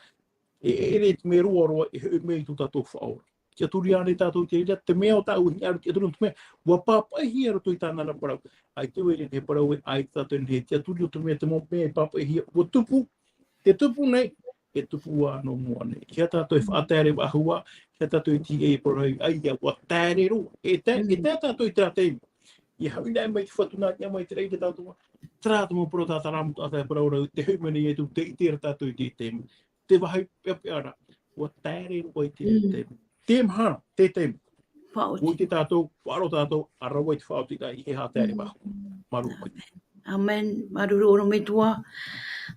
E, e, e te mea roaroa, e hoʻi mai i tō tātou Faʻaora. Tiʻaturi ānei tātou i te reira, te mea ʻo tāʻu i hinaʻaro tiʻaturi, nō te mea, ʻua pāpaʻihia roto i tāna ra parau. ʻAita e nehenehe e parau ē, ʻaita tātou e nehenehe e tiʻaturi, nō te mea, te mau mea e pāpaʻihia, ʻua tupu, tē tupu nei, e tupu ā nō mua nei. E aha tātou e faʻatere faʻahou ā, e aha tātou e tīaʻi e parau ai, ʻaita, ʻua tere roa. E tae, e tae tātou i terā taime. ʻIa haʻavī mai te Fatu nā niʻa mai i te raʻi i te taoto. Terā te mau parau tā terā mau taʻata e parau ra, tē hoʻi mai nei Ietu, tē ʻite ra tātou i te taime. Te vāhi peʻapeʻa ra, ʻua tere roa i te taime. Te mahana, te taime. Faʻaoti. ʻUa ʻite tātou, faʻaroʻo tātou, ʻa rave i te faʻaoti ra, ʻeiaha tere faʻahou. Māuruuru maitaʻi. ʻĀmene. Māuruuru ʻorometua.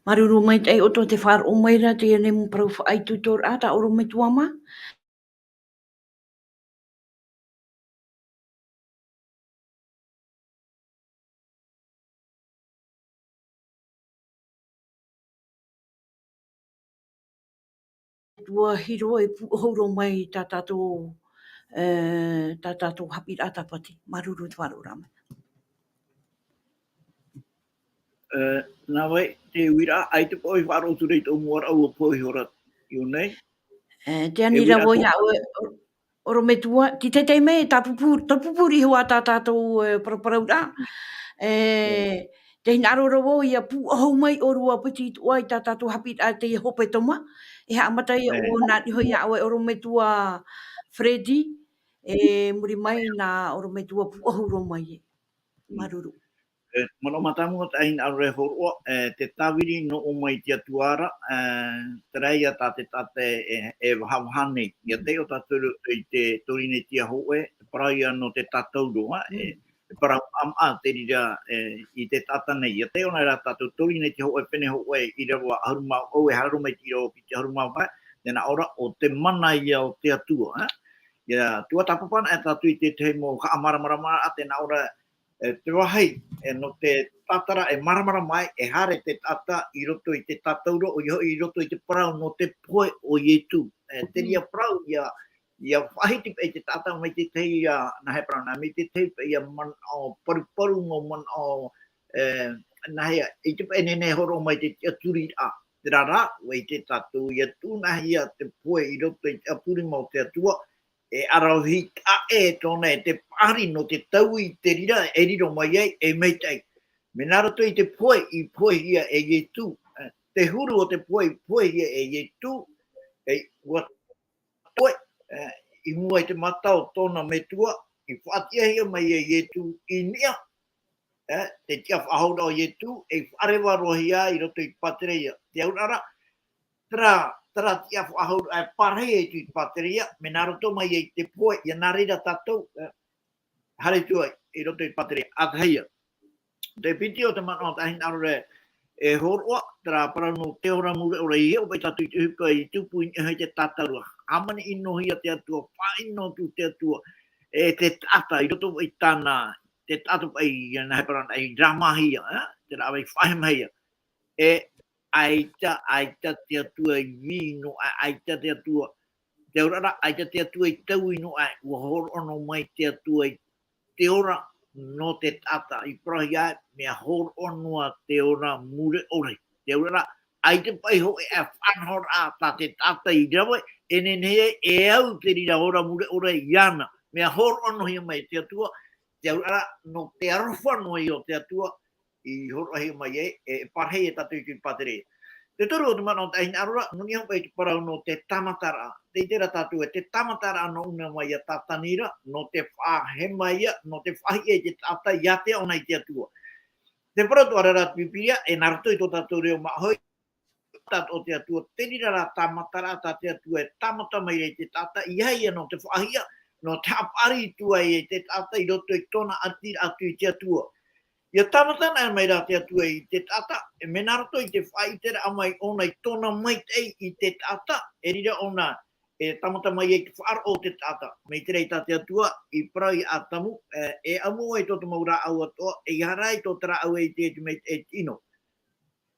Māuruuru maitaʻi ʻoutou tē faʻaroʻo mai ra i teie nei mau parau faʻaitoitoraʻa, tā ʻorometua mā. Tua hiro e pūʻohu roa mai tā tātou, e, tā tātou haʻapiʻiraʻa tāpati. Māuruuru te faʻaroʻoraʻa mai. E, nā vai, te uiraʻa, ʻaita paʻi faʻaroʻo atu ra i tō mua ra ʻua pohe iho ra i ʻō nei. E, te ani ra vau iā ʻoe, ʻorometua, tei teitei mai, tā pupuri, tā pupuri iho ā tā tātou, e, paraparauraʻa. E, tē hinaʻaro ra vau ʻia pūʻohu mai ʻōrua piti i tuʻa i tā tātou haʻapiʻiraʻa teie hepetoma. E haʻamata ia ʻoe nā niʻa iho iā ʻoe ʻorometua Freddy, e muri mai nā ʻorometua pūʻohu roa mai e. Māuruuru. E, manaʻo mātāmua tāʻu e hinaʻaro e hōroʻa, e, te tāviri nō ʻō mai i te Atua ra, e, terā ia tā te taʻata e, e, e vahavaha nei. ʻIa taiʻo tātou i roto i te Torinetia hōʻē, te parau ia nō te tātauro, e, e parau ʻamaʻa te reira, e, i te taʻata nei. ʻIa taiʻo nā reira tātou Torinetia hōʻē, pene hōʻē, ʻīrava ʻahuru mā vaʻu, e haere mai te ʻīrava piti ʻahuru mā vaʻu, tē nā ʻō ra, ʻo te mana ia o te Atua, e. ʻIa tuatāpapa anaʻe tātou i te tahi mau haʻamāramaramaraʻa, tē nā ʻō ra, e, te vāhi, e, nō te tātara e māramarama ai, e haere te taʻata i roto i te tātauro, ʻoia hoʻi i roto i te parau nō te pohe o Ietu. E, te reira parau, ʻia, ʻia faʻahiti paʻi te taʻata mai te tahi, ʻia, nā hea parau na, mai te tahi paʻi, ʻia manaʻo paruparu mau manaʻo, e, nā hea, ʻaita paʻi e nehenehe e hōroʻa mai te tiʻaturiraʻa. Terā rā, ʻua ʻite tātou, ʻia tuʻu nā hea te pohe i roto i te ʻāpurima o te Atua, e ʻaravihi taʻa ʻē tōna e te paʻari nō te taui i te reira e riro mai ai e maitaʻi. Mea nā roto i te pohe i pohehia e Ietu, e, te huru o te pohe i pohehia e Ietu, e, ʻua toe, e, i mua i te mata o tōna metua, i faʻatiʻahia mai e Ietu i niʻa, e, te tiʻafaʻahouraʻa o Ietu, e faʻareva roa hia i roto i te pātireia. Te auraʻa ra, terā, terā tiʻafaʻahouraʻa e pārahi ai i te pātireia, mea nā roto mai ai te pohe, ʻia nā reira tātou, e, haere atu ai i roto i te pātireia, ʻa tahi ia. Te piti o te manaʻo tāʻu e hinaʻaro e, e hōroʻa, terā parau nō te ora mure ʻore, ʻia hiʻo paʻi tātou i te ʻohipa i tupu i niʻa i te tātauro. Hāmani ʻino hia te Atua, faʻaʻino atu te Atua, e te taʻata, i roto i tāna, te taʻata paʻi, ʻia nā hea parau na, i rāmāhia, e? Terā paʻi faʻahemahia. E ʻaita, ʻaita te Atua i vī noa aʻe, ʻaita te Atua, te auraʻa ra, ʻaita te Atua i taui noa aʻe, ʻua hōroʻa noa mai te Atua i te ora nō te taʻata, i parauhia aʻe, mea hōroʻa noa te ora mure ʻore. Te auraʻa ra, ʻaita paʻi hōʻē faʻanahoraʻa tā te taʻata i rave, e nehenehe ai e au te reira ora mure ʻore iāna, mea hōroʻa noa hia mai te Atua, te auraʻa ra, nō te aroha noa ia o te Atua, i hōroʻahia mai ai, e, e pārahi e tātou i te pātireia. Te toru o te manaʻo tāʻu e hinaʻaro ra, nō niʻa hoʻi i te parau nō te tāmataraʻa. Tē ʻite ra tātou e te tāmataraʻa nō ʻōna mai iā Tātani ra, nō te faʻahema ia, nō te faʻahiʻo i te taʻata ʻia ʻite ʻōna i te Atua. Te parau atoʻa ra te Pīpīria, e nā roto i tō tātou reo māʻohi, tātou o te Atua, te reira rā tāmataraʻa tā te Atua e tāmata mai ra i te taʻata, ʻeiaha ia nō te faʻahiʻo, nō te haʻapaʻari atu ai i te taʻata i roto i tōna ʻaritiraʻa atu i te Atua. ʻIa tāmata anaʻe mai rā te Atua i te taʻata, e mea nā roto i te faʻaʻiteraʻa mai ʻōna i tōna maitaʻi i te taʻata, e reira ʻōna e tāmata mai ai te faʻaroʻo o te taʻata. Mai te reira tā te Atua i parau iā Atamu, e, e ʻamu ʻoe i tō te mau rāʻau atoʻa, ʻeiaha rā i tō te rāʻau e ʻite i te maitaʻi e te ʻino.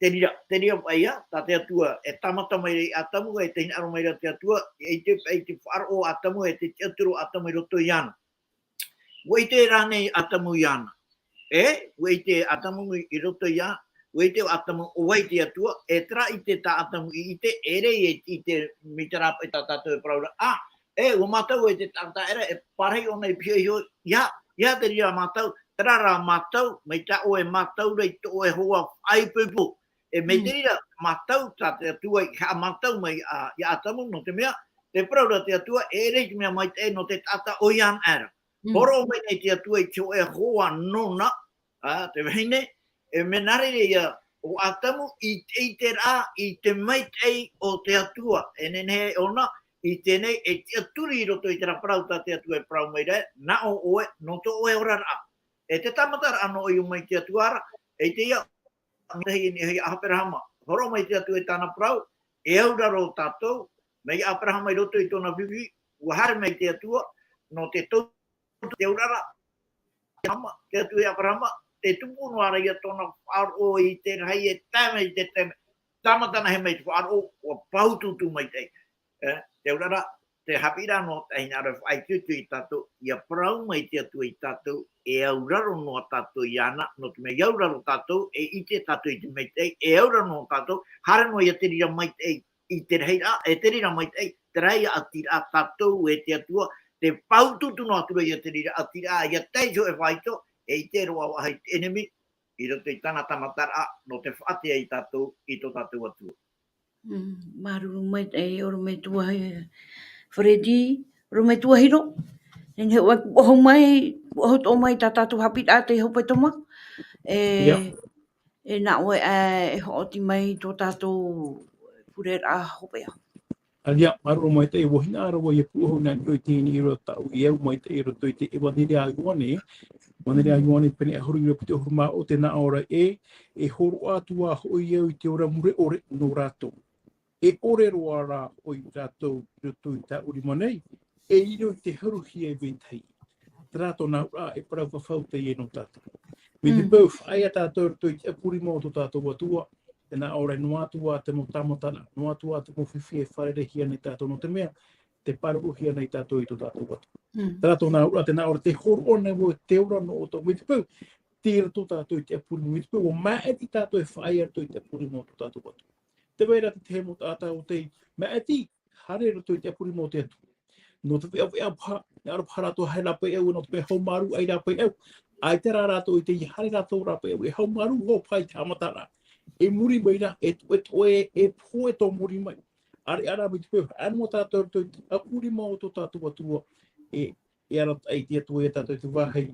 Te reira, te reira paʻi ia, tā te Atua, e tāmata mai ra iā Atamu, e tē hinaʻaro mai ra te Atua, e ʻite paʻi te faʻaroʻo o Atamu, e te tiʻaturi o Atamu i roto iāna. ʻUa ʻite rānei Atamu iāna? E, ʻua ʻite Atamu i, i roto iāna, ʻua ʻite ʻo Atamu ʻo vai te Atua, e terā ʻite tā Atamu i ʻite, e ʻere e ʻite mai te reira paʻi tā tātou e parau ra, ā, e, ʻua mātau e te taʻata ʻera, e pārahi ʻōna i pihaʻi iho, ʻeiaha, ʻeiaha te reira mātau, terā rā mātau, mai tā ʻoe e mātau ra i tō ʻoe hoa faʻaipoipo. E mai te reira mātau, tā te Atua i haʻamātau mai iā, iā Atamu, nō te mea, tē parau ra te Atua, e ʻere i te mea maitaʻi nō te taʻata ʻoiāna aʻera. Hōroʻa mai nei te Atua i te hōʻē hoa nōna, ā, te vahine, e mea nā reira ia ʻo Atamu i te ʻiteraʻa i te maitaʻi o te Atua, e nehenehe ʻōna i teie nei e tiʻaturi i roto i terā parau tā te Atua e parau mai ra, nā ʻō ʻoe, nō tō ʻoe oraraʻa. E te tāmataraʻa nō ʻoe mai te Atua ra, e ʻite ia, mai te tahi i niʻa iā Aperahama. Hōroʻa mai te Atua i tāna parau, e au ra rō tātou, mai iā Aperahama i roto i tōna fifi, ʻua haere mai te Atua, nō te tau te aurara, te Atua iā Aperahama, tē tupu noa ra ia tōna faʻaroʻo i te rahi e tae mai i te taime, tāmata anaʻe mai te faʻaroʻo, ʻua pāutuutu maitaʻi. E, te aurara, te haʻapiʻiraʻa nō te hinaʻaro e faʻaitoito ia tātou, ʻia parau mai te Atua ia tātou, e auraro noa tātou iāna, nō te mea ʻia auraro tātou, e ʻite tātou i te maitaʻi, e auraro noa tātou, haere noa ia te reira maitaʻi, i te rahiraʻa, e te reira maitaʻi, te reira ʻātīraʻa tātou e te Atua, te pāutuutu noa atu ra ia te reira ʻātīraʻa, ʻia tae iho e faito, e ʻite roa vau i te ʻenemi, i roto i tāna tāmataraʻa, nō te faʻatea ia tātou, i tō tātou Atua. Mm, māuruuru maitaʻi, ʻorometua, e, Freddy, ʻorometua Hiro. E nehenehe ʻoe e pūʻohu mai, pūʻohu atoʻa mai tā tātou haʻapiʻiraʻa tei hepetoma. E, Ia. e nā ʻoe, e, e hoʻo atu mai tō tātou pureraʻa hopeʻa. ʻĀreʻa, māuruuru maitaʻi, ʻua hinaʻaro vau ʻia pūʻohu nā niʻa i teie nei iʻoa tāʻu i au maitaʻi i roto i te ʻEvaneria a Ioane, ʻEvaneria a Ioane pene ʻahuru ʻīrava piti ʻahuru mā ʻō, tē nā ʻō ra ē, e hōroʻa atu ā hoʻi au i te ora mure ʻore nō rātou. E ʻore roa rā hoʻi rātou i roto i tāʻu rima nei, e riro i te haruhia e vetahi. Terā tōna auraʻa e parau fafau teie nō tātou. Mai te Mm. peu faʻaea tātou i roto i te ʻapu rima o tō tātou Atua, tē nā ʻō ra noa atu ā te mau tāmataraʻa, noa atu ā te mau fifi e fārereihia nei tātou nō te mea, tē pāruruhia nei tātou i tō tātou Atua. Mm. Terā tōna auraʻa, tē nā ʻō ra tē hōroʻa nei vau i te ora nō ʻoutou. Mai te peu, tei roto tātou i te ʻapu rima, mai te peu, ʻua māʻiti tātou e faʻaea i roto i te ʻapu rima o tō tātou Atua. Tē vai ra te tahi mau taʻata ʻo tei māʻiti, haere i roto i te ʻapu rima o te Atua. Nō te veʻaveʻa paha, e aro paha rātou haere rāpae au, nō te mea haumārū ai rāpae au. ʻAita rā rātou i te haere rātou rāpae au, e haumārū hoʻi paha i te haʻamataraʻa. E muri mai rā, e toʻetoʻe, e pohe tō muri mai. ʻĀreʻa rā mai te peu, haere noa tātou i roto i te ʻapu rima o tō tātou Atua, e, e arataʻi te Atua ia tātou te vāhi,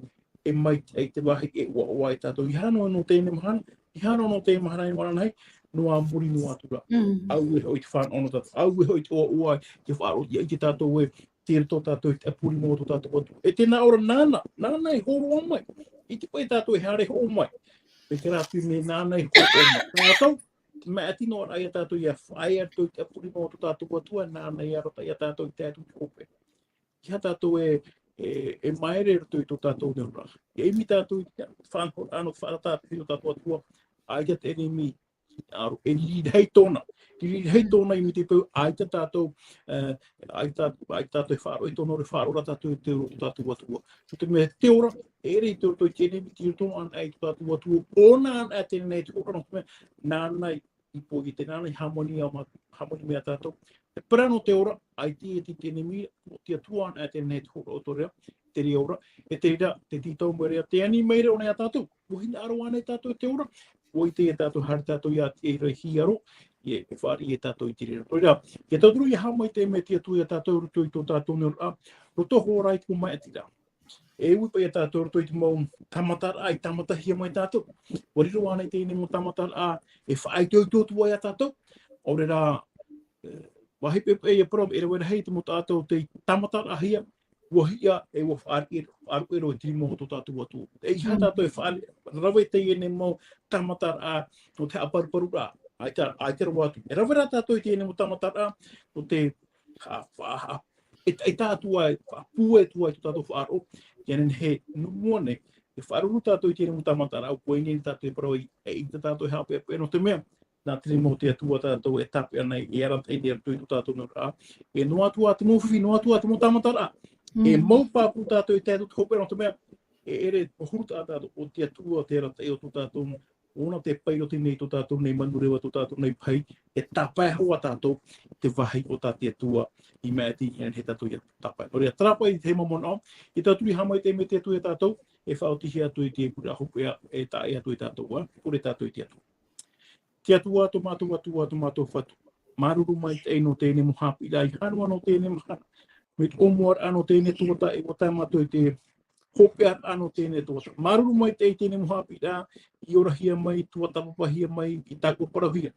e maitaʻi te vāhi, e ʻoaʻoa ia tātou. ʻEiaha noa nō teie mahana, ʻeiaha noa nō teie mahana i ʻō ananahi, noa muri noa atu ra. Mm. Auē hoʻi te fānaʻo nō tātou, auē hoʻi te ʻoaʻoa, te faʻaroʻo ia ʻite tātou ē, tei roto tātou i te ʻapu rima o tō tātou Atua. E tē nā ʻō ra nāna, nāna e hōroʻa mai. ʻIte paʻi tātou e haere hoʻo mai. Mai te reira atu nei nāna e hōroʻa mai. Tātou, te māʻiti noa ra ia tātou ʻia faʻaea i roto i te ʻapu rima o tō tātou Atua, nāna e arataʻi ia tātou i tae atu i te hopeʻa. ʻEiaha tātou e, e, e maere i roto i tō tātou nei oraraʻa. E ʻimi tātou i te faʻanahoraʻa nō te faʻatāpiri o tō tātou Atua, ʻaita te ʻenemi, ʻa, e riri rahi tōna. Riri rahi tōna i muri iho, ʻaita tātou, e, ʻaita, ʻaita tātou e faʻaroʻo i tōna, e faʻaroʻo rā tātou i te ora o tō tātou Atua. Nō te mea te ora, e ʻere i te roto i te ʻenemi, tei roto anaʻe i tō tātou Atua, ʻōna anaʻe teie nei te hōroʻa, nō te mea, nāna i poʻi, tē nāna i hāmani ā mā-, hāmani mai ia tātou. E parau nō te ora, ʻaita e ʻite te ʻenemi, nō te Atua anaʻe teie nei te hōroʻa o tō reira, te reira ora, e te reira, tē tītau mai ra, tē ani mai ra ʻōna ia tātou. ʻUa hinaʻaro ānei tātou i te ora, ʻua ʻite ia tātou, haere tātou ia te reira hiero, e, e fāriʻi ia tātou i te reira. Nō reira, ʻia tauturu ʻia haʻamaitaʻi mai te Atua ia tātou i roto i tō tātou nei oraraʻa, roto iho ra i te mau māʻitiraʻa. E ui paʻi ia tātou i roto i te mau tāmataraʻa i tāmatahia mai tātou. ʻUa riro ānei teie nei mau tāmataraʻa e faʻaitoito atu ai ia tātou. ʻAore rā, e, vāhi peʻapeʻa ia parau, e rave rahi te mau taʻata tei tāmataraʻahia, ʻua hiʻa, e ʻua faʻaruʻe, faʻaruʻe roa i te rima o tō tātou Atua. ʻEiaha Mm. tātou e faʻa-, rave teie nei mau tāmataraʻa nō te haʻaparuparuraʻa. ʻAita, ʻaita roa atu. E rave rā tātou i teie nei mau tāmataraʻa nō te ha-, ha-, ha-, e, e tā atu ai, faʻapūai atu ai tō tātou faʻaroʻo, ʻia nehenehe, nō mua nei, e faʻaruru tātou i teie nei mau tāmataraʻa, ʻua ʻite nei tātou e parau ai, e ʻaita tātou e haʻapeʻapeʻa nō te mea, nā te rima o te Atua tātou e tāpeʻa nei, e arataʻi nei i roto i tō tātou nei oraraʻa, e noa atu ā te mau fifi, noa atu ā te mau tāmataraʻa, e Mm. mau pāpū tātou i tae atu i te hopeʻa nō te mea, e ʻere, ʻua huru taʻa tātou, ʻo te Atua te arataʻi o tō tātou, ʻōna tē pairoti nei tō tātou nei manureva, tō tātou nei pahi, e tāpae hoʻi tātou, te vāhi o tā te Atua i māʻiti, ʻia nehenehe tātou ʻia tāpae. Nō reira, terā paʻi te mau manaʻo, ʻia tauturu ʻia haʻamaitaʻi mai te Atua ia tātou, e faʻaotihia atu i te pure hopeʻa, e tae atu ia tātou, ā, pure tātou i te Atua. Te Atua, tō mātou Atua, tō mātou Fatu. Māuruuru maitaʻi nō teie nei mau haʻapiʻiraʻa i haere noa nō teie nei mahana. Mai te ʻōmuaraʻa nō teie nei tuhaʻa, e ʻua tae mātou i te hopeʻaraʻa nō teie nei tuhaʻa. Māuruuru maitaʻi i teie nei mau haʻapiʻiraʻa, i orahia mai, tuatāpapahia mai, i tāʻua parauhia.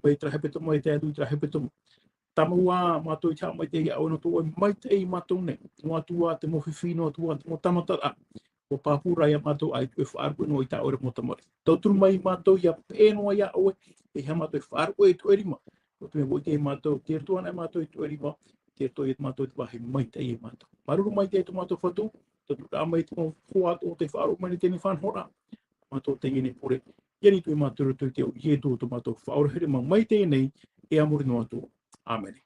Mai terā hepetoma i tae atu i terā hepetoma. Tāmau ā mātou i te haʻamaitaʻi iā ʻoe nō tō ʻoe maitaʻi ia mātou nei. Noa atu ā te mau fifi, noa atu ā te mau tāmataraʻa. ʻUa pāpū rā ia mātou, ʻaita ʻoe e faʻaruʻe noa i tā ʻoe mau tamariʻi. Tauturu mai ia mātou ʻia peʻe noa iā ʻoe, ʻeiaha mātou e faʻaruʻe i tō ʻoe rima. Nō te mea ʻua ʻite mātou, tei roto anaʻe mātou i tō ʻoe rima, tei roto ia mātou te vāhi maitaʻi ia mātou. Māuruuru maitaʻi tō mātou Fatu, tauturu rā mai te mau hoa atoʻa tei faʻaroʻo mai nei teie nei faʻanahoraʻa. Mātou teie nei pure, ʻia riro ia mātou i roto i te iʻoa o Ietu tō mātou Faʻaora here mau maitaʻi nei, e a muri noa atu. ʻĀmene.